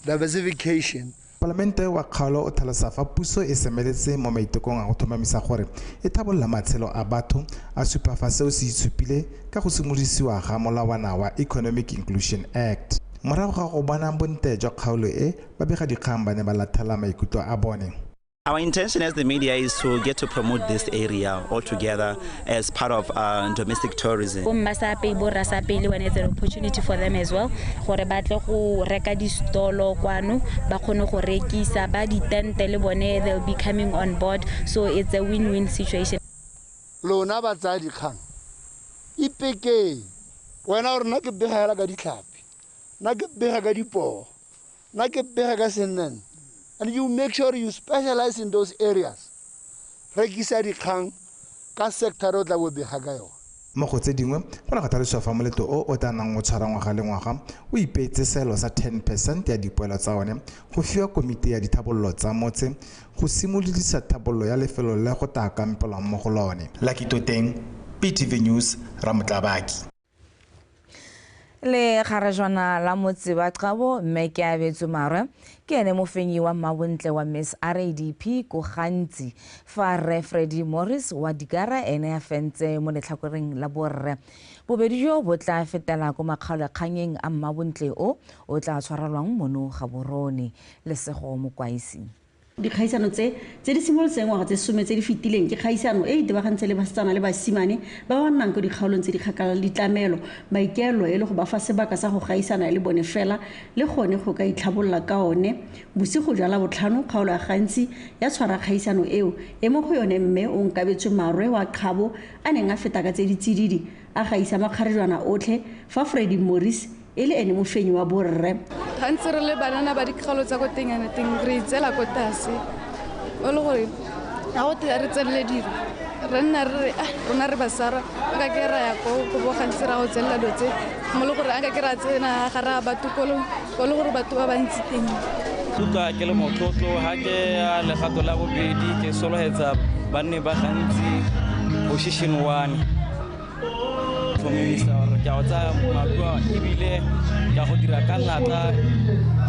[SPEAKER 29] diversification.
[SPEAKER 15] Palamente wa kgaolo o tlhalosa fa puso e semeletse mo maitekong a go tlhomamisa gore e tlhabolola matshelo a batho, a supa fa seo se itshupile ka go simolodisiwa ga molawana wa Economic Inclusion Act. Morago ga go bona bontle jwa kgaolo e, babegadikgang ba ne ba latlhela maikutlo a bone.
[SPEAKER 2] Our intention as the media is to get to promote this area altogether as part of domestic tourism.
[SPEAKER 16] It's an opportunity for them as well. Gore ba tle go reka di-stolo kwano, ba kgone go rekisa, ba ditente le bone, they'll be coming on board. So it's a win-win situation.
[SPEAKER 29] Lona ba tsaya dikgang, ipekeng. Wena o re nna ke bega hela ka ditlhapi, nna ke bega ka dipoo, nna ke bega ka sennene. And you make sure you specialize in those areas. Rekisa dikgang ka sector o tla bo bega ka yona.
[SPEAKER 15] Mo go tse dingwe, go ne go tlhalosiwa fa moletlo o o tla nnang o tshwara ngwaga le ngwaga o ipeetse seelo sa 10% ya dipoelo tsa one go fiwa komiti ya dithabololo tsa motse go simolodisa thabololo ya lefelo le go tla kampelwang mo go lone. Lucky Toteng, BTV News, Ramotlabaki.
[SPEAKER 1] Le kgarejwana la motse wa Qabo mme ke Abetswe Marwe ke ene mofenyi wa mmabontle wa Miss RADP ko Gantsi, fa Rre Freddy Morris wa Dikara ene a fentse mo letlhakoreng la borre. Bobedi jo bo tla fetela ko makgaolakganyeng a mmabontle o o tla tshwarelwang mono Gaborone. Lesego Mokwaisi.
[SPEAKER 18] Dikgaisano tse tse di simolotseng ngwaga tse 10 tse di fetileng ke kgaisano e e tebagantse le basetsana le basimane ba ba nnang ko dikgaolong tse di kgakala le ditlamelo, maikaelelo e le go ba fa sebaka sa go gaisana le bone fela le gone go ka itlhabolola ka one. Bosigo jwa Labotlhano kgaolo ya Gantsi ya tshwara kgaisano eo e mo go yone mme o Nkabetswe Marwe wa Qabo a neng a feta ka tse di tsididi a gaisa makgarejwana otlhe, fa Freddy Morris e le ene mofenyi wa borre.
[SPEAKER 19] Gantsi re le banana ba dikgaolo tsa ko teng teng re itseela ko tlase, o le gore ga go te re tsenele dilo re nna re re rona re basara a ka ke ra ya ko bo gantsi ra go tsenela dilo tse mo le gore a ka ke ra tsena ga ra batho kolong ko le gore batho ba bantsi teng.
[SPEAKER 20] Utlwa ke le motlotlo ha ke ya legato la bobedi ke solohetsa banne ba gantsi position 1. Tlhomamisa gore ke a go tsaya matlua ebile ke a go dira ka natla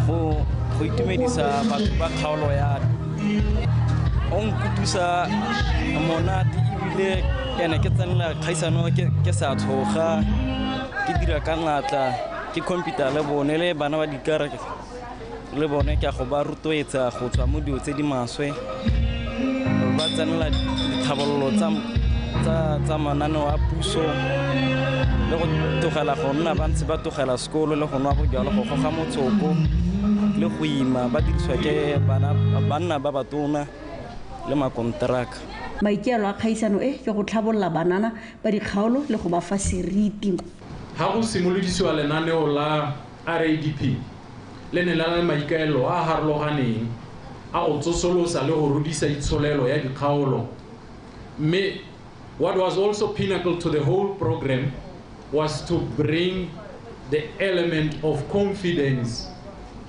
[SPEAKER 20] go itumedisa batho ba kgaolo ya me. O nkutlwisa monate ebile ke ne ke tsenela kgaisano ke sa tshoga, ke dira ka natla, ke compete le bone le bana ba dikara le bone ke a go ba rotloetsa go tswa mo dilo tse di maswe, ba tsenela dithabololo tsa mananeo a puso le go tlogela go nna ba ntse ba tlogela sekolo le go nwa bojalwa, go goga motsoko le go ima ba dirisiwa ke banna ba batona le makonteraka.
[SPEAKER 18] Maikaelelo a kgaisano e ke go tlhabolola banana ba dikgaolo le go ba fa seriti.
[SPEAKER 21] Ha go simolodisiwa lenaneo la RADP le ne la le maikaelelo a harologaneng a go tsosolosa le go rudisa itsholelo ya dikgaolo, mme what was also pinnacle to the whole program was to bring the element of confidence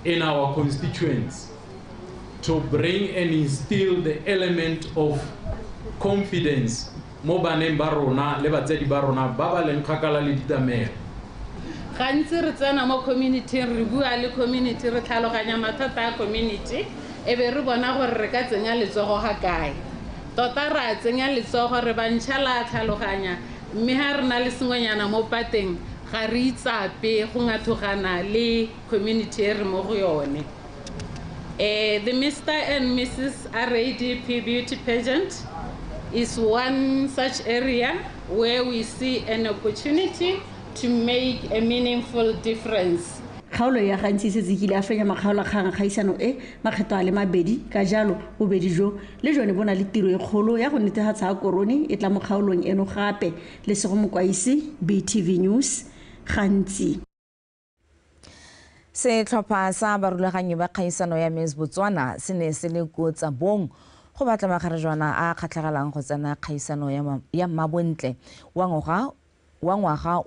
[SPEAKER 21] in our constituents, to bring and instill the element of confidence mo baneng ba rona le batsadi ba rona ba ba leng kgakala le ditlamelo.
[SPEAKER 22] Gantsi re tsena mo community, re bua le community, re tlhaloganya mathata a community, e be re bona gore re ka tsenya letsogo ga kae. Tota ra tsenya letsogo re bantšha la tlhaloganya, mme ha re na le sengwenyana mo pateng ga re itsape go ngathogana le community e re mo go yone. The Mr. and Mrs. RADP Beauty Pageant is one such area where we see an opportunity to make a meaningful difference.
[SPEAKER 18] Kgaolo ya Gantsi e setse kile a fenya makgaolakgang a kgaisano e makgetho a le mabedi, ka jalo bobedi jo le jone bo na le tiro e kgolo ya go netefatsa korone e tla mo kgaolong eno gape. Lesego Mokwaisi, BTV News, Gantsi.
[SPEAKER 1] Setlhopha sa barulaganyi ba kgaisano ya Miss Botswana se ne se le ko Tsabong go batla makgarejwana a kgatlhegelang go tsena kgaisano ya mmabontle wa ngwaga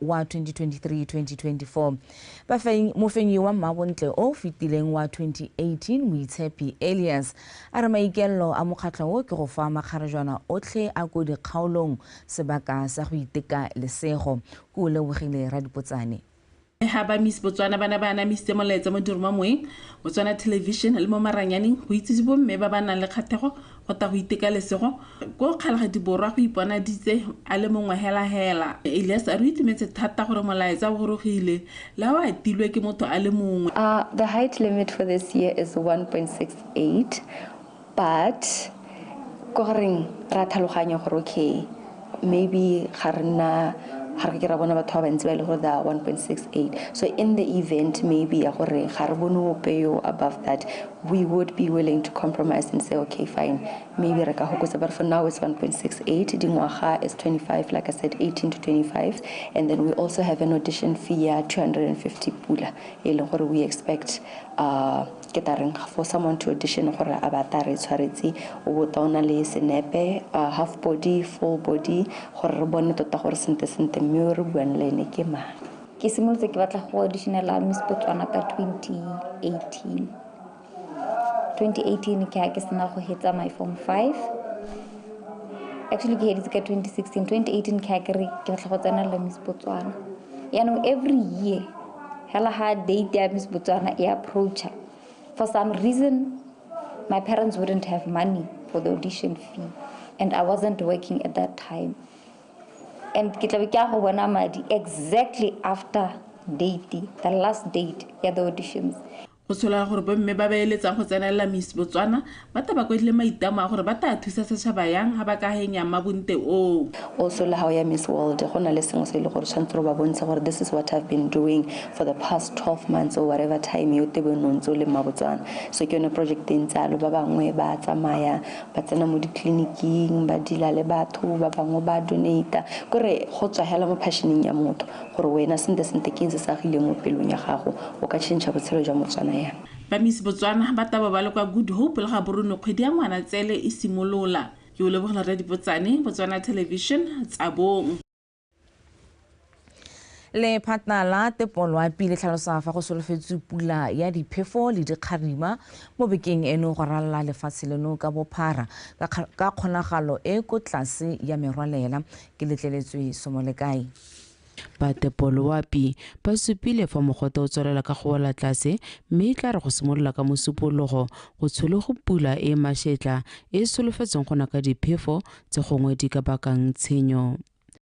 [SPEAKER 1] wa 2023-2024. Mofenyi wa mmabontle o fetileng wa 2018 Moitshepi Elias a re maikaelelo a mokgatlho o ke go fa makgarejwana otlhe a ko dikgaolong sebaka sa go iteka lesego. Ko o lebogile Radipotsane.
[SPEAKER 24] Ha ba Miss Botswana bana ba anamisitse molaetsa mo diromamoeng, Botswana Television le mo maranyaneng go itsise bomme ba ba nang le kgatlhego go ta go iteka lesego ko Kgalagadi Borwa go iponaditse a le mongwe hela-hela. Elias a re itumetse thata gore molaetsa o gorogile le ha o atilwe ke motho a le mongwe.
[SPEAKER 25] The height limit for this year is 1.68,
[SPEAKER 3] But ko goreng ra tlhaloganya gore okay, maybe ga re nna ga re ke ra bona batho ba bantsi ba e le gore they are 1.68. So in the event maybe ya gore ga re bone ope yo above that, we would be willing to compromise and say okay, fine, maybe re ka hokotsa, but for now it's 1.68. Dingwaga is 25, like I said, 18 to 25, and then we also have an audition fee ya 250 pula, e leng gore we expect ke ta reng for someone to audition gore a ba ta re tshwaretse o bota o na le senepe, half body, full body, gore re bone tota gore sente sente mme o re buang le ene ke mang.
[SPEAKER 4] Ke simolotse ke batla go auditionela Miss Botswana ka 2018. 2018 ke ha ke sena go hetsa my form 5. Actually ke heditse ka 2016. 2018 ke ha ke re ke batla go tsenela Miss Botswana. Yaanong every year hela ha date ya Miss Botswana e approacha, for some reason my parents wouldn't have money for the audition fee, and I wasn't working at that time. And ke tla be ke ya go bona madi exactly after date, the last date ya the auditions.
[SPEAKER 24] Go tshola gore bomme ba ba eletsang go tsenelela Miss Botswana ba ta ba kwadile maitamo a gore ba ta thusa setšhaba yang ha ba ka henya mabonte oo.
[SPEAKER 3] Also le ha o ya Miss World go na le sengwe se e le gore tshwanetse re ba bontshe gore this is what I've been doing for the past 12 months or whatever time yo tebe no ntse o le mma Botswana. So ke yone project e ntse alo, ba bangwe ba tsamaya ba tsena mo ditleliniking ba dila le batho ba bangwe ba donata, kore go tswa hela mo passioneng ya motho gore wena sente sente ke eng se sa agileng mo pelong ya gago o ka change botshelo jwa Motswana.
[SPEAKER 24] Ba Miss Botswana ba tabo ba le kwa Good Hope le Gaborone kgwedi ya Ngwanatsele e simolola. Ke o lebogela Rre Dipotsane, Botswana Television, Tsabong.
[SPEAKER 1] Lephata la Tepoloapi le tlhalosa fa go solofetswe pula ya diphefo le dikgarima mo bekeng eno go ralala lefatshe leno ka bophara ka kgonagalo e ko tlase ya merwalela. Ke letleletswe Somolekae.
[SPEAKER 5] Ba Tepoloapi ba supile fa mogote o tswelela ka go wela tlase mme e tla re go simolola ka mosupologo go tshole go pula e mašetla e solofetseng go na ka diphefo tse gongwe di ka bakang tshenyo.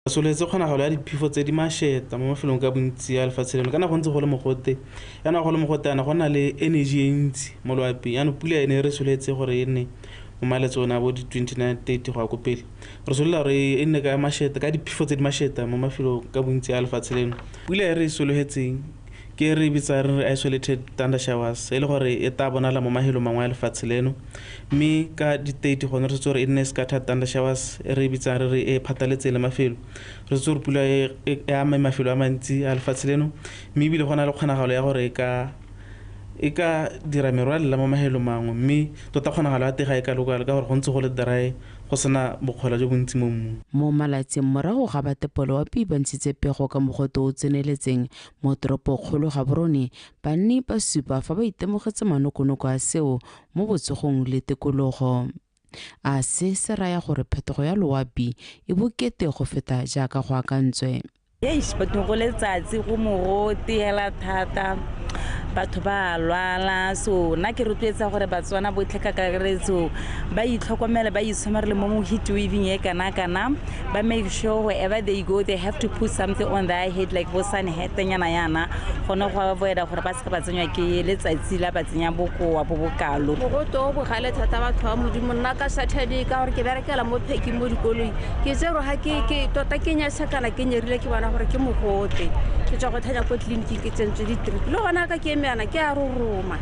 [SPEAKER 7] Soletse kgonagalo ya diphefo tse di mašeta mo mafelong ka bontsi ya lefatshe leno kana go ntse go le mogote, yana go le mogote yana go na le energy e ntsi mo loaping, yanong pula ene re soletse gore e nne mo maletsong a bo di 29 30 go ya ko pele. Re solola gore e nne ka mašeta, ka diphefo tse di mašeta mo mafelong ka bontsi a lefatshe leno. Pula e re e sologetseng ke re bitsa re isolated thunder showers, e le gore e tla bonala mo mafelong mangwe a lefatshe leno, mme ka di-30 gone re setse gore e nne scattered thunder showers e re bitsang re re e phataletse le mafelo. Re setse gore pula e ama mafelo a mantsi a lefatshe leno, mme ebile go na le kgonagalo ya gore e ka dira merwalela mo mafelong mangwe, mme tota kgonagalo ya teng ga e kalo-kalo ka gore go ntse go le dry, go sena bokgola jo bontsi mo mmung.
[SPEAKER 5] Mo malatsing morago ga ba Tepoloapi ba ntshitse pego ka mogote o tseneletseng mo toropokgolo Gaborone, banni ba supa fa ba itemogetse manokonoko a seo mo botsogong le tikologo. A se se raya gore phetogo ya loapi e bokete go feta jaaka go akantswe.
[SPEAKER 8] Eish, batho go letsatsi go mogote hela thata, batho ba lwala. So nna ke rotloetsa gore Batswana botlhe ka kakaretso ba itlhokomele, ba itshomarele mo heat waving e kana-kana, ba make sure wherever they go they have to put something on their head like bo sun hat nyana yana, gone go avoida gore ba seka ba tsenywa ke letsatsi la ba tsenya bokoa bo bokalo.
[SPEAKER 9] Mogote o bogale thata batho ba Modimo. Nna ka Saturday ka gore ke berekela mo packing mo dikoloi, ke tsero ha ke tota ke nyasakana ke nyerile ke bona gore ke mogote, ke tswa go thanya ko tleliniking ke tsentswe di-drip le gona ka ke emeana ke a roroma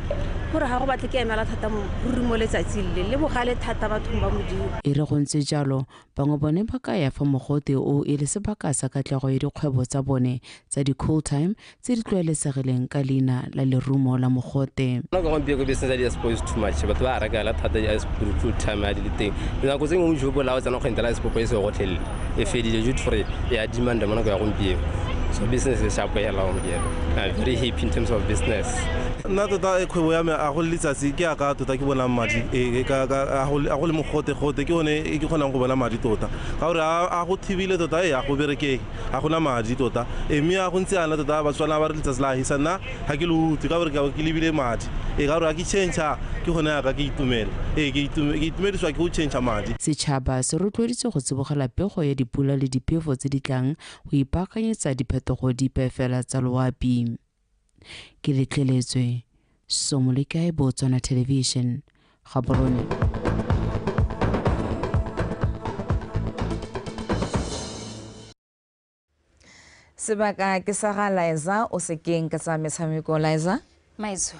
[SPEAKER 9] gore ga go batle ke emela thata ruri mo letsatsing le le bogale thata bathong ba Modimo.
[SPEAKER 5] E re go ntse jalo, bangwe bone ba ka ya fa mogote o e le sebaka sa katlego ya dikgwebo tsa bone tsa di-cool time tse di tlwaelesegileng ka leina la lerumo la mogote.
[SPEAKER 25] Nna ka gompieno business ya di-expo is too much, batho ba reka thata di-expo cool time ya di le teng. Dinako tse dingwe o jo la o tsena kgwentela expo e se gotlhelele e fedile due to gore ya demand mo nako ya gompieno. So business is sharp hela gompieno. I'm very happy in terms of business.
[SPEAKER 26] Nna tota kgwebo ya me a go le letsatsi ke ya ka tota ke bonang madi, a go le mogote-gote ke one e ke kgonang go bona madi tota, ka gore a go thibile tota e a go berekeng a gona madi tota, mme a go ntse yana tota Batswana ba re letsatsi la hisa, nna ga ke le utlwe ka gore ke lebile madi, ka gore a ke change ke gone yaka ke itumela, ke itumediswa ke go change madi.
[SPEAKER 5] Setšhaba se rotloeditswe go tsibogela pego ya dipula le diphefo tse di tlang go ipaakanyetsa diphetogo dipe fela tsa loapi. Ke letleletswe Somolekae, Botswana Television, Gaborone.
[SPEAKER 1] Sebaka ke sa ga Liza o sekeng ka tsa metshameko. Liza
[SPEAKER 6] Maiso,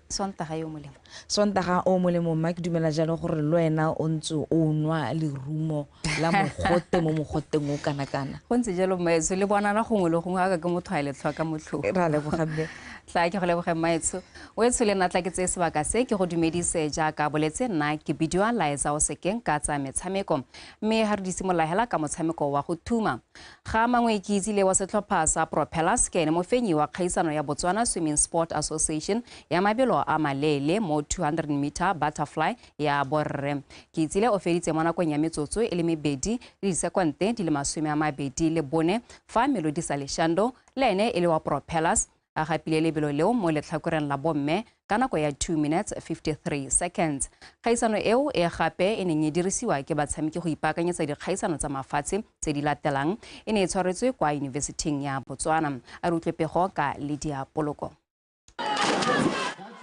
[SPEAKER 6] Sontaga yo molemo.
[SPEAKER 1] Sontaga o molemo, mma ke dumela jalo gore le wena o ntse o nwa lerumo la mogote mo mogoteng o kana-kana.
[SPEAKER 6] Go ntse jalo Mmaetsho, le bonana gongwe le gongwe ga ke motho a le tlhoka motlhofo.
[SPEAKER 1] Ra leboga mme.
[SPEAKER 6] Tla ke go leboge Mmaetsho. O etsho le nna tla ke tseye sebaka se ke go dumedise jaaka boletse, nna ke bidiwa Liza o sekeng ka tsa metshameko. Mme ga re di simolola hela ka motshameko wa go thuma. Ga mangwe ke itsile wa setlhopha sa Propellers ke ene mofenyi wa kgaisano ya Botswana Swimming Sport Association ya mabelo a maleele mo 200 meter butterfly ya borre. Ke itsile o feditse mo nakong ya metsotso e le 2 le disekonte di le 24 fa Melody Saleshando le ene e le wa Propellers a gapile lebelo leo mo letlhakoreng la bomme ka nako ya 2 minutes 53 seconds. Kgaisano eo e gape e neng e dirisiwa ke batshameki go ipaakanyetsa dikgaisano tsa mafatshe tse di latelang e ne e tshwaretswe kwa Yunibesithing ya Botswana. A re utlwe pego ka Lydia Poloko.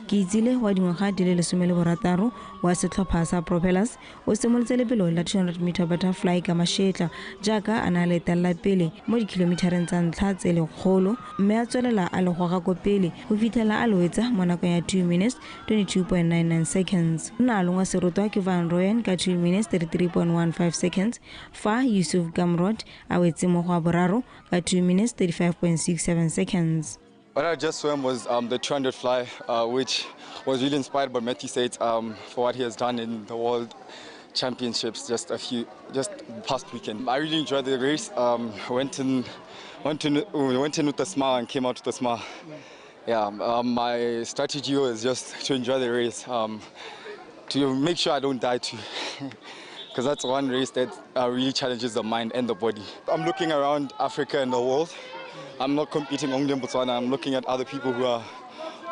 [SPEAKER 10] Ke itsile wa dingwaga di le 16 wa setlhopha sa Propellers o simolotse lebelo la 200 meter butterfly ka mashetla jaaka a na le etelela pele mo dikilomithareng tsa ntlha tse 100, mme a tswelela a le goga ko pele go fitlhela a loetsa mo nakong ya 2 minutes 22.99 seconds. O ne a longwa serotwa ke Van Rooyen ka 2 minutes 33.15 seconds, fa Yusuf Gamrot a wetse mo go a boraro ka 2 minutes 35.67 seconds.
[SPEAKER 11] What I just swam was the 200 fly, which was really inspired by Matthew Sates for what he has done in the World Championships just past weekend. I really enjoyed the race. Went in with a smile and came out with a smile. Yeah, my strategy was just to enjoy the race, to make sure I don't die too. Because that's one race that really challenges the mind and the body. I'm looking around Africa and the world. I'm not competing only in Botswana, I'm looking at other people who are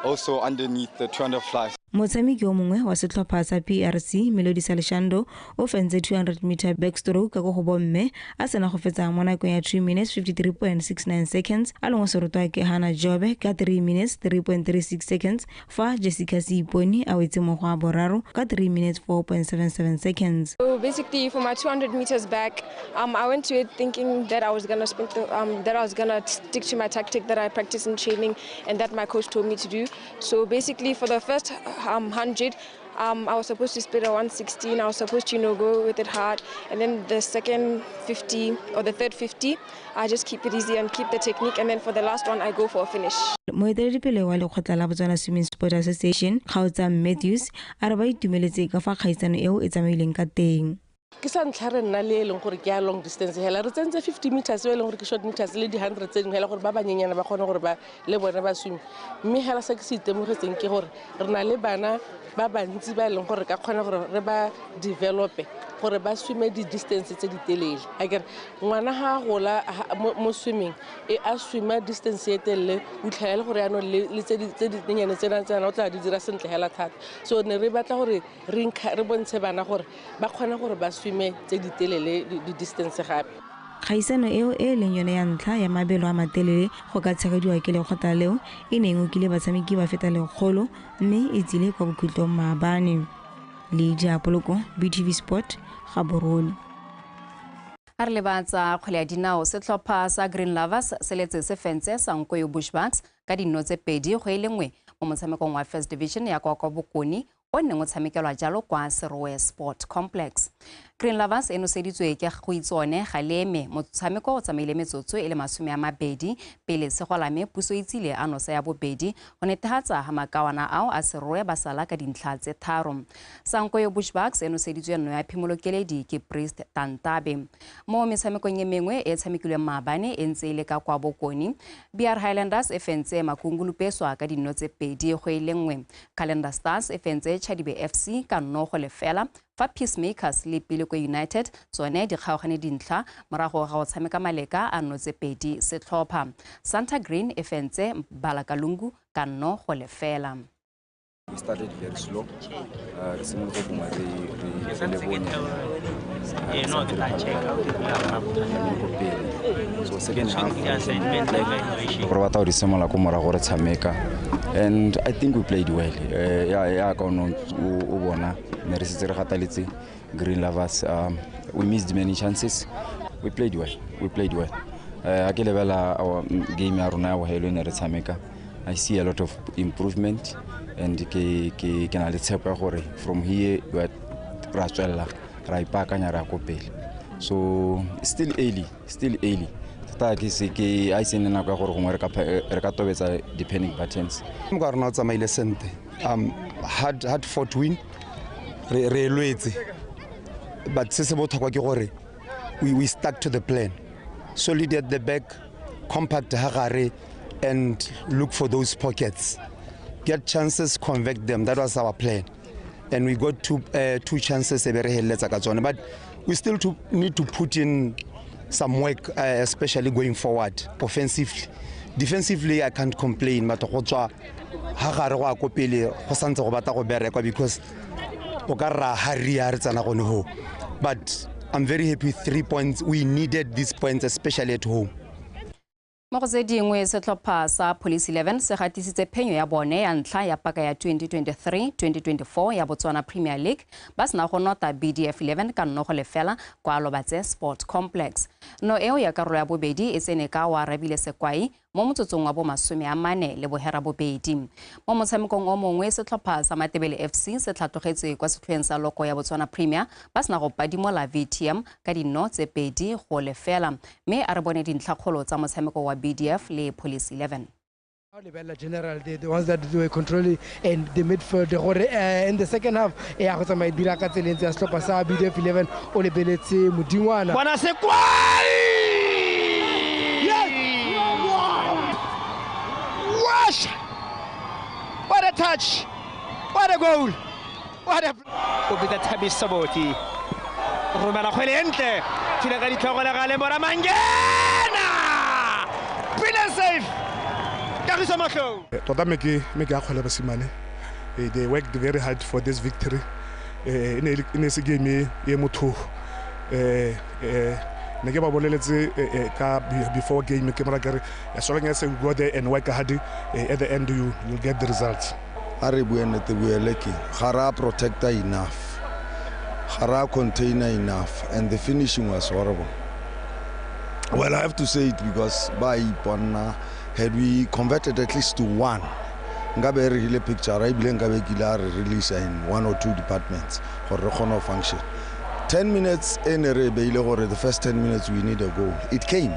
[SPEAKER 11] also underneath the 200 fly.
[SPEAKER 10] Motshameki o mongwe wa setlhopha sa PRC Melody Saleshando o fentse 200 meter backstroke ka go bomme a sena go fetsa mo nakong ya 2 minutes 53.69 seconds, a lengwe serotwa ke Hannah Jobe ka 3 minutes 3.36 seconds, fa Jessica Seipone a wetse mo go a boraro ka 3 minutes 4.77 seconds.
[SPEAKER 19] So basically for my 200 meters back, I went to it thinking that I was gonna stick to my tactic that I practice in training and that my coach told me to do. So basically for the first 100, I was supposed to split a 116. I was supposed to, go with it hard. And then the second 50 or the third 50, I just keep it easy and keep the technique. And then for the last one, I go for a finish.
[SPEAKER 10] Moeteledipele wa lekgotla la Botswana Swimming Sport Association, Kgaotsa Matthews, a re ba itumeletse ka fa kgaisano eo e tsamaileng ka teng.
[SPEAKER 24] Ke sa ntlha re nna le e leng gore ke ya long distance hela re tsentse 50 meters e leng gore ke short meters le di 100 tse dingwe hela gore ba banyenyana ba kgone gore ba le bone ba swim. Mme hela se ke se itemogetseng ke gore re na le bana ba bantsi ba e leng gore ka kgona gore re ba develope gore ba swime di distance tse di telele. Akere ngwana ha a gola mo swimming e a swima distance e telele o tlhaela gore yaanong le tse di nyenyane tsena o tla di dira sentle hela thata. So ne re batla gore re bontshe bana gore ba kgone gore ba swime tse di telele di distance gape.
[SPEAKER 10] Kgaisano eo e leng yone ya ntlha ya mabelo a matelele go ka tshegediwa ke lekgotla leo e neng o kile batshameki ba feta 100, mme e tsile kwa bokhutlong maabane. Lydia Poloko, BTV Sport, Gaborone.
[SPEAKER 6] A re lebatsa kgwele ya dinao, setlhopha sa Green Lovers se letse se fentse Sankoyo Bushbucks ka dinno tse 2 go e le 1 mo motshamekong wa First Division ya kwa Bokone o neng o tshamekelwa jalo kwa Serowe Sport Complex. Green Lovers e noseditswe ke go itsone ga leme motshameko o tsamaile metsotso e le 20 pele segolame puso itsile a nosa ya bobedi go netefatsa ha makawana ao a Serowe ba sala ka dintlha tse 3. Sankoyo Bushbucks e noseditswe nno ya phimolokeledi ke Priest Tantabe. Mo metshamekong e mengwe e tshamekilweng maabane e ntse e le ka kwa Bokone, BR Highlanders e fentse Makungulupeswa ka dinno tse 2 go e le 1. Calendar Stars e fentse Chadibe FC ka 0-0, fa Peacemakers le Pilikwe United tsone di kgaogane dintlha morago ga go tshameka maleka a nno tse 2 setlhopha. Santa Green e fentse Balakalungu ka 0-0.
[SPEAKER 12] We started very slow. Re simolotse gongwe re le bonya. So second half re batla go di simolola ko morago re tshameka, and I think we played well. Ya ka o bona ne re setse re gataletse Green Lovers. We missed many chances. We played well. A ke lebela game ya rona ya bohelo ne re tshameka, I see a lot of improvement and ke na le tshepo ya gore from here ra tswella ra ipaakanya ra ko pele. So still early thata ke se ke a se nna nako ya gore gongwe re ka tobetsa di panic buttons.
[SPEAKER 2] Mo ka rona o tsamaile sente, hard fought win, re lwetse, but se se botlhokwa ke gore we stuck to the plan. Solid at the back, compact hagare, and look for those pockets. Get chances, convert them. That was our plan. And we got two chances, but we still need to put in some work, especially going forward, offensively. Defensively, I can't complain, but because but I'm very happy with 3 points. We needed these points, especially at home.
[SPEAKER 6] Mo go tse dingwe, setlhopha sa Police 11 se gatisitse phenyo ya bone ya ntlha ya paka ya 2023-2024 ya Botswana Premier League ba sena go nota BDF 11 ka 0-0 kwa Lobatse Sport Complex. No eo ya karolo ya bobedi e tsene ka wa Rabile Sekwai mo motsotsong wa bo 48. Mo motshamekong o mongwe, setlhopha sa Matebele FC se tlhatlogetse kwa setlhoeng sa loko ya Botswana Premier ba sena go padimola VTM ka 2-0, mme a re bone dintlhakgolo tsa motshameko wa BDF le Police 11.
[SPEAKER 13] General, the ones that were controlling and the midfield gore in the second half ya go tsamaya dira ka tseleng tsa setlhopha sa BDF 11 o lebeletse Modingwana.
[SPEAKER 14] Bona Sekwai! Yes! What a touch! What a goal! What a o bitsa Thabiso Saboti. Romela kgwele e ntle. Thula ka ditlhogo le gale Mora Mangena! Brilliant save! Kagiso Matlou.
[SPEAKER 16] Tota me ke a kgwele basimane. They worked very hard for this victory. E ne se game e motho. Ne ke ba boleletse ka before game ke mora kere as long as you go there and work hard, at the end you get the results.
[SPEAKER 17] A re bue nnete, buele ke ga ra protector enough, ga ra container enough, and the finishing was horrible. Well, I have to say it because by Iponna, had we converted at least to one, nkabe re hile picture, ebile nkabe ke ile re release in 1 or 2 departments gore re kgone go function. 10 minutes in the first 10 minutes we need a goal. It came,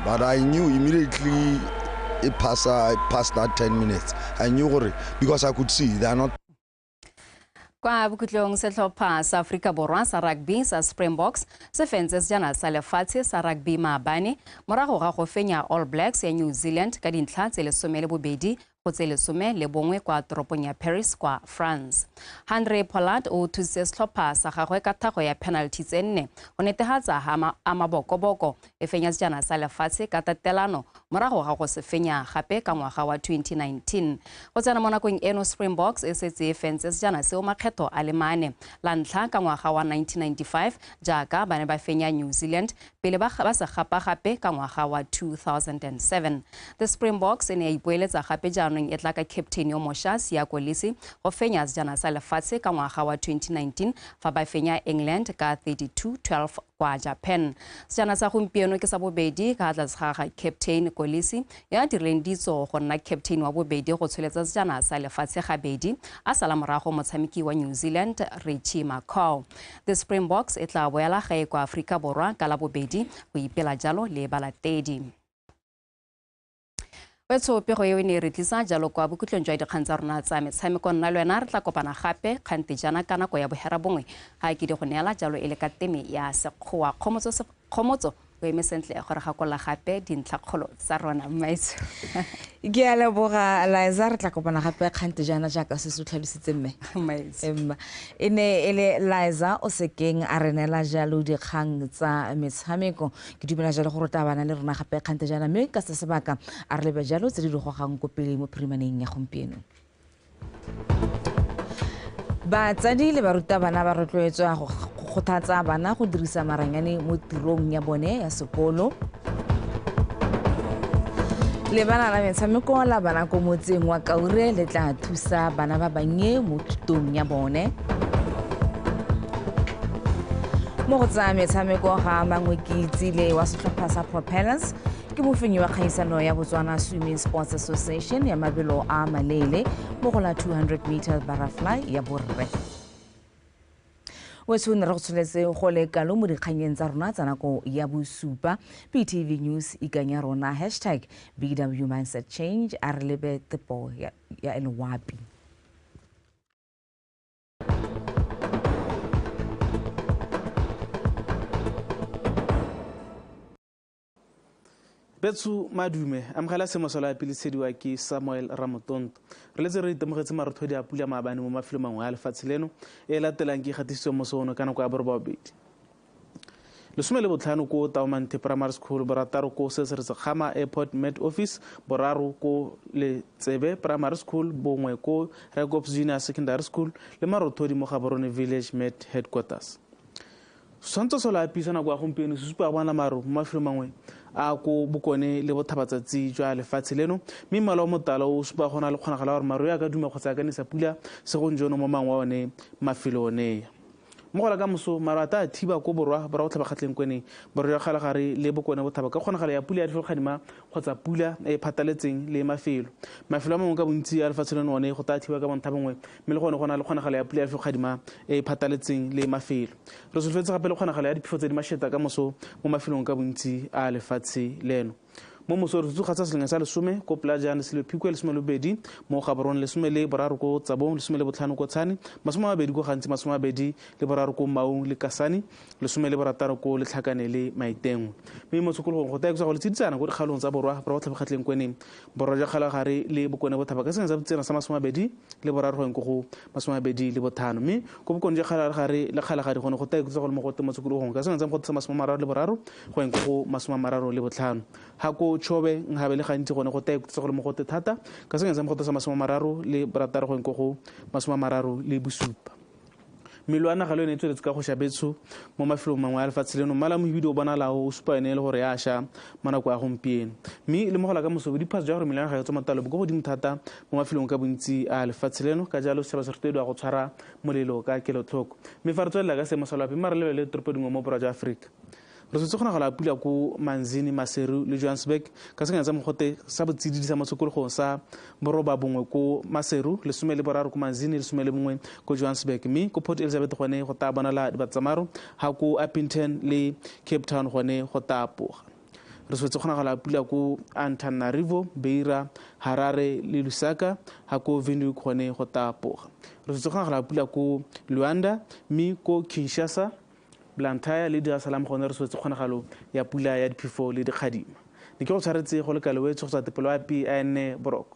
[SPEAKER 17] but I knew immediately it passed that 10 minutes. I knew because I could see they are not.
[SPEAKER 6] Kwa bokhutlong, setlhopha sa Afrika Borwa sa rugby sa Springboks se fentse sejana sa lefatshe sa rugby maabane morago ga go fenya All Blacks ya New Zealand ka dintlha tse 12 go tse 11 kwa toropong ya Paris kwa France. Handre Pollard o thusitse setlhopha sa gagwe ka thago ya penalty tse 4 go netefatsa ha mabokoboko e fenya sejana sa lefatshe ka tatelano morago ga go se fenya gape ka ngwaga wa 2019. Go tsena mo nakong eno, Springboks e setse e fentse sejana seo makgetho a le mane, la ntlha ka ngwaga wa 1995 jaaka ba ne ba fenya New Zealand pele ba se gapa gape ka ngwaga wa 2007. The Springboks e ne ya ipoeletsa gape jaanong e tla ka captain yo mosha Siya Kolisi go fenya sejana sa lefatshe ka ngwaga wa 2019 fa ba fenya England ka 32-12 kwa Japan. Sejana sa gompieno ke sa bobedi ka tlase ga ga captain Kolisi ya dirileng ditso go nna captain wa bobedi go tsholetsa sejana sa lefatshe gabedi a sala morago motshameki wa New Zealand Richie McCaw. The Springboks e tla boela gae kwa Afrika Borwa ka la bobedi go ipela jalo le balatedi. Wetso pego eo e ne re tlisa jalo kwa bokhutlong jwa dikgang tsa rona tsa metshameko. Nna le wena re tla kopana gape kgante jana ka nako ya 9:30 ga ke di go neela jalo e le ka teme ya Sekgowa. Kgomotso o eme sentle gore gakolola gape dintlhakgolo tsa rona mmaetso.
[SPEAKER 1] Ke a leboga Liza, re tla kopana gape kgante jaana jaaka se se tlhalositse mme. E ne e le Liza o sekeng a re neela jalo dikgang tsa metshameko. Ke dumela jalo gore o tla bana le rona gape kgante jaana, mme ka se sebaka a re lebe jalo tse di di gogang ko pele mo phirimaneng ya gompieno. Batsadi le barutabana ba rotloetswa go kgothatsa bana go dirisa maranyane mo tirong ya bone ya sekolo. Lebana la metshameko la bana ko motseng wa Kaure le tla thusa bana ba bannye mo thutong ya bone. Mo go tsa metshameko ga mangwe ke itsile wa setlhopha sa Propellers ke mofenyi wa kgaisano ya Botswana Swimming Sports Association ya mabelo a maleele mo go la 200 meter butterfly ya borre. Wetsho ne re go tsholetse go le kalo mo dikganyeng tsa rona tsa nako ya bosupa. BTV News ikanya rona hashtag BW Mindset Change a re lebe tepo ya Elwapi.
[SPEAKER 7] Betsu madume amogela semosola pele sediwa ke Samuel Ramotonto. Re letse re itemogetse marothodi a pula maabane mo mafelong mangwe a lefatshe leno e latelang ke gatisitswe mo sono ka nako ya 8:30. 15 ko Taumanthe Primary School, 6 ko Sesretsegama Airport Met Office, 3 ko Letsebe Primary School, 1 ko Rekops Junior Secondary School le marothodi mo Gaborone Village Met Headquarters. Setshwantsho sa loapi sa nako ya gompieno se supa go bona maru mo mafelong mangwe a ko bokone le bothabatsatsi jwa lefatshe leno, mme mmala o motala o supa go na le kgonagalo ya gore maru a ka duma kgotsa a ka nesa pula segong jono mo mangwe a one mafelo one. Mo go la ka moso maru a tla thiba ko borwa borwa botlhaba kgwatlheng borwa jwa kgalagare le bokone bothaba ka kgonagalo ya pula ya difelokgadima kgotsa pula e phataletseng le mafelo. Mafelo a mangwe ka bontsi a lefatshe leno one go tla thiba ka bontha bongwe, mme le gone go na le kgonagalo ya pula ya difelokgadima e phataletseng le mafelo. Re solofetse gape le kgonagalo ya diphefo tse di mašeta ka moso mo mafelong ka bontsi a lefatshe leno. Mo moso re tsoga tsa seleng sa 10 ko Plajane Selephikwe 12 mo Gaborone 13 ko Tsabong 15 ko Tshane 20 ko Gantsi 23 ko Maung le Kasane 16 ko Letlhakane le Maitengwe. Mme mo tshokologong go taekwa go le tsiditsana ko dikgaolong tsa borwa borwa botlhaba kgwatlheng borwa jwa kgalagare le bokone bothaba ka sengwe sa botsena sa 23 go eng go 25, mme ko bokone jwa kgalagare le kgalagadi gone go taekwa go le mogote mo tshokologong ka sengwe sa mogote sa 33 go eng go 35. Ha ko Chobe Nhabe le gantsi gone go taekwa go le mogote thata ka sengwe sa mogote sa 36 go eng go 37. Mmele wa naga le yone e tsweletse ka go shabetso mo mafelong mangwe a lefatshe leno. Mmala mohibidu o bonalao o supa yone e le gore ya ša mo nako ya gompieno, mme le mogola ka moso diphaso jwa gore mmele wa naga e tswa motalo bo ko godimo thata mo mafelong ka bontsi a lefatshe leno. Ka jalo setšhaba se rotloediwa go tshwara molelo ka kelotlhoko. Mme fa re tswelela ka seemo sa loapi mma re lebelele toropo dingwe mo borwa jwa Aforika. Re tshwanetse kgonagalo ya pula ko Manzini, Maseru le Johannesburg ka sengwe sa mogote sa botsididi sa motshokologong sa 9 ko Maseru, 13 ko Manzini, 11 ko Johannesburg, mme ko Port Elizabeth gone go tla bonala dibatsamaro, ha ko Upington le Cape Town gone go tla poga. Re tshwanetse kgonagalo ya pula ko Antananarivo, Beira, Harare le Lusaka, ha ko Windhoek gone go tla poga. Re tshwanetse kgonagalo ya pula ko Luanda, mme ko Kinshasa, Blantyre le Dar es Salaam gone re swetse kgonagalo ya pula ya diphefo le dikgadima. Ne ke go tshwaretse go le kalo wetsho go tswa tepelo ya PN boroko.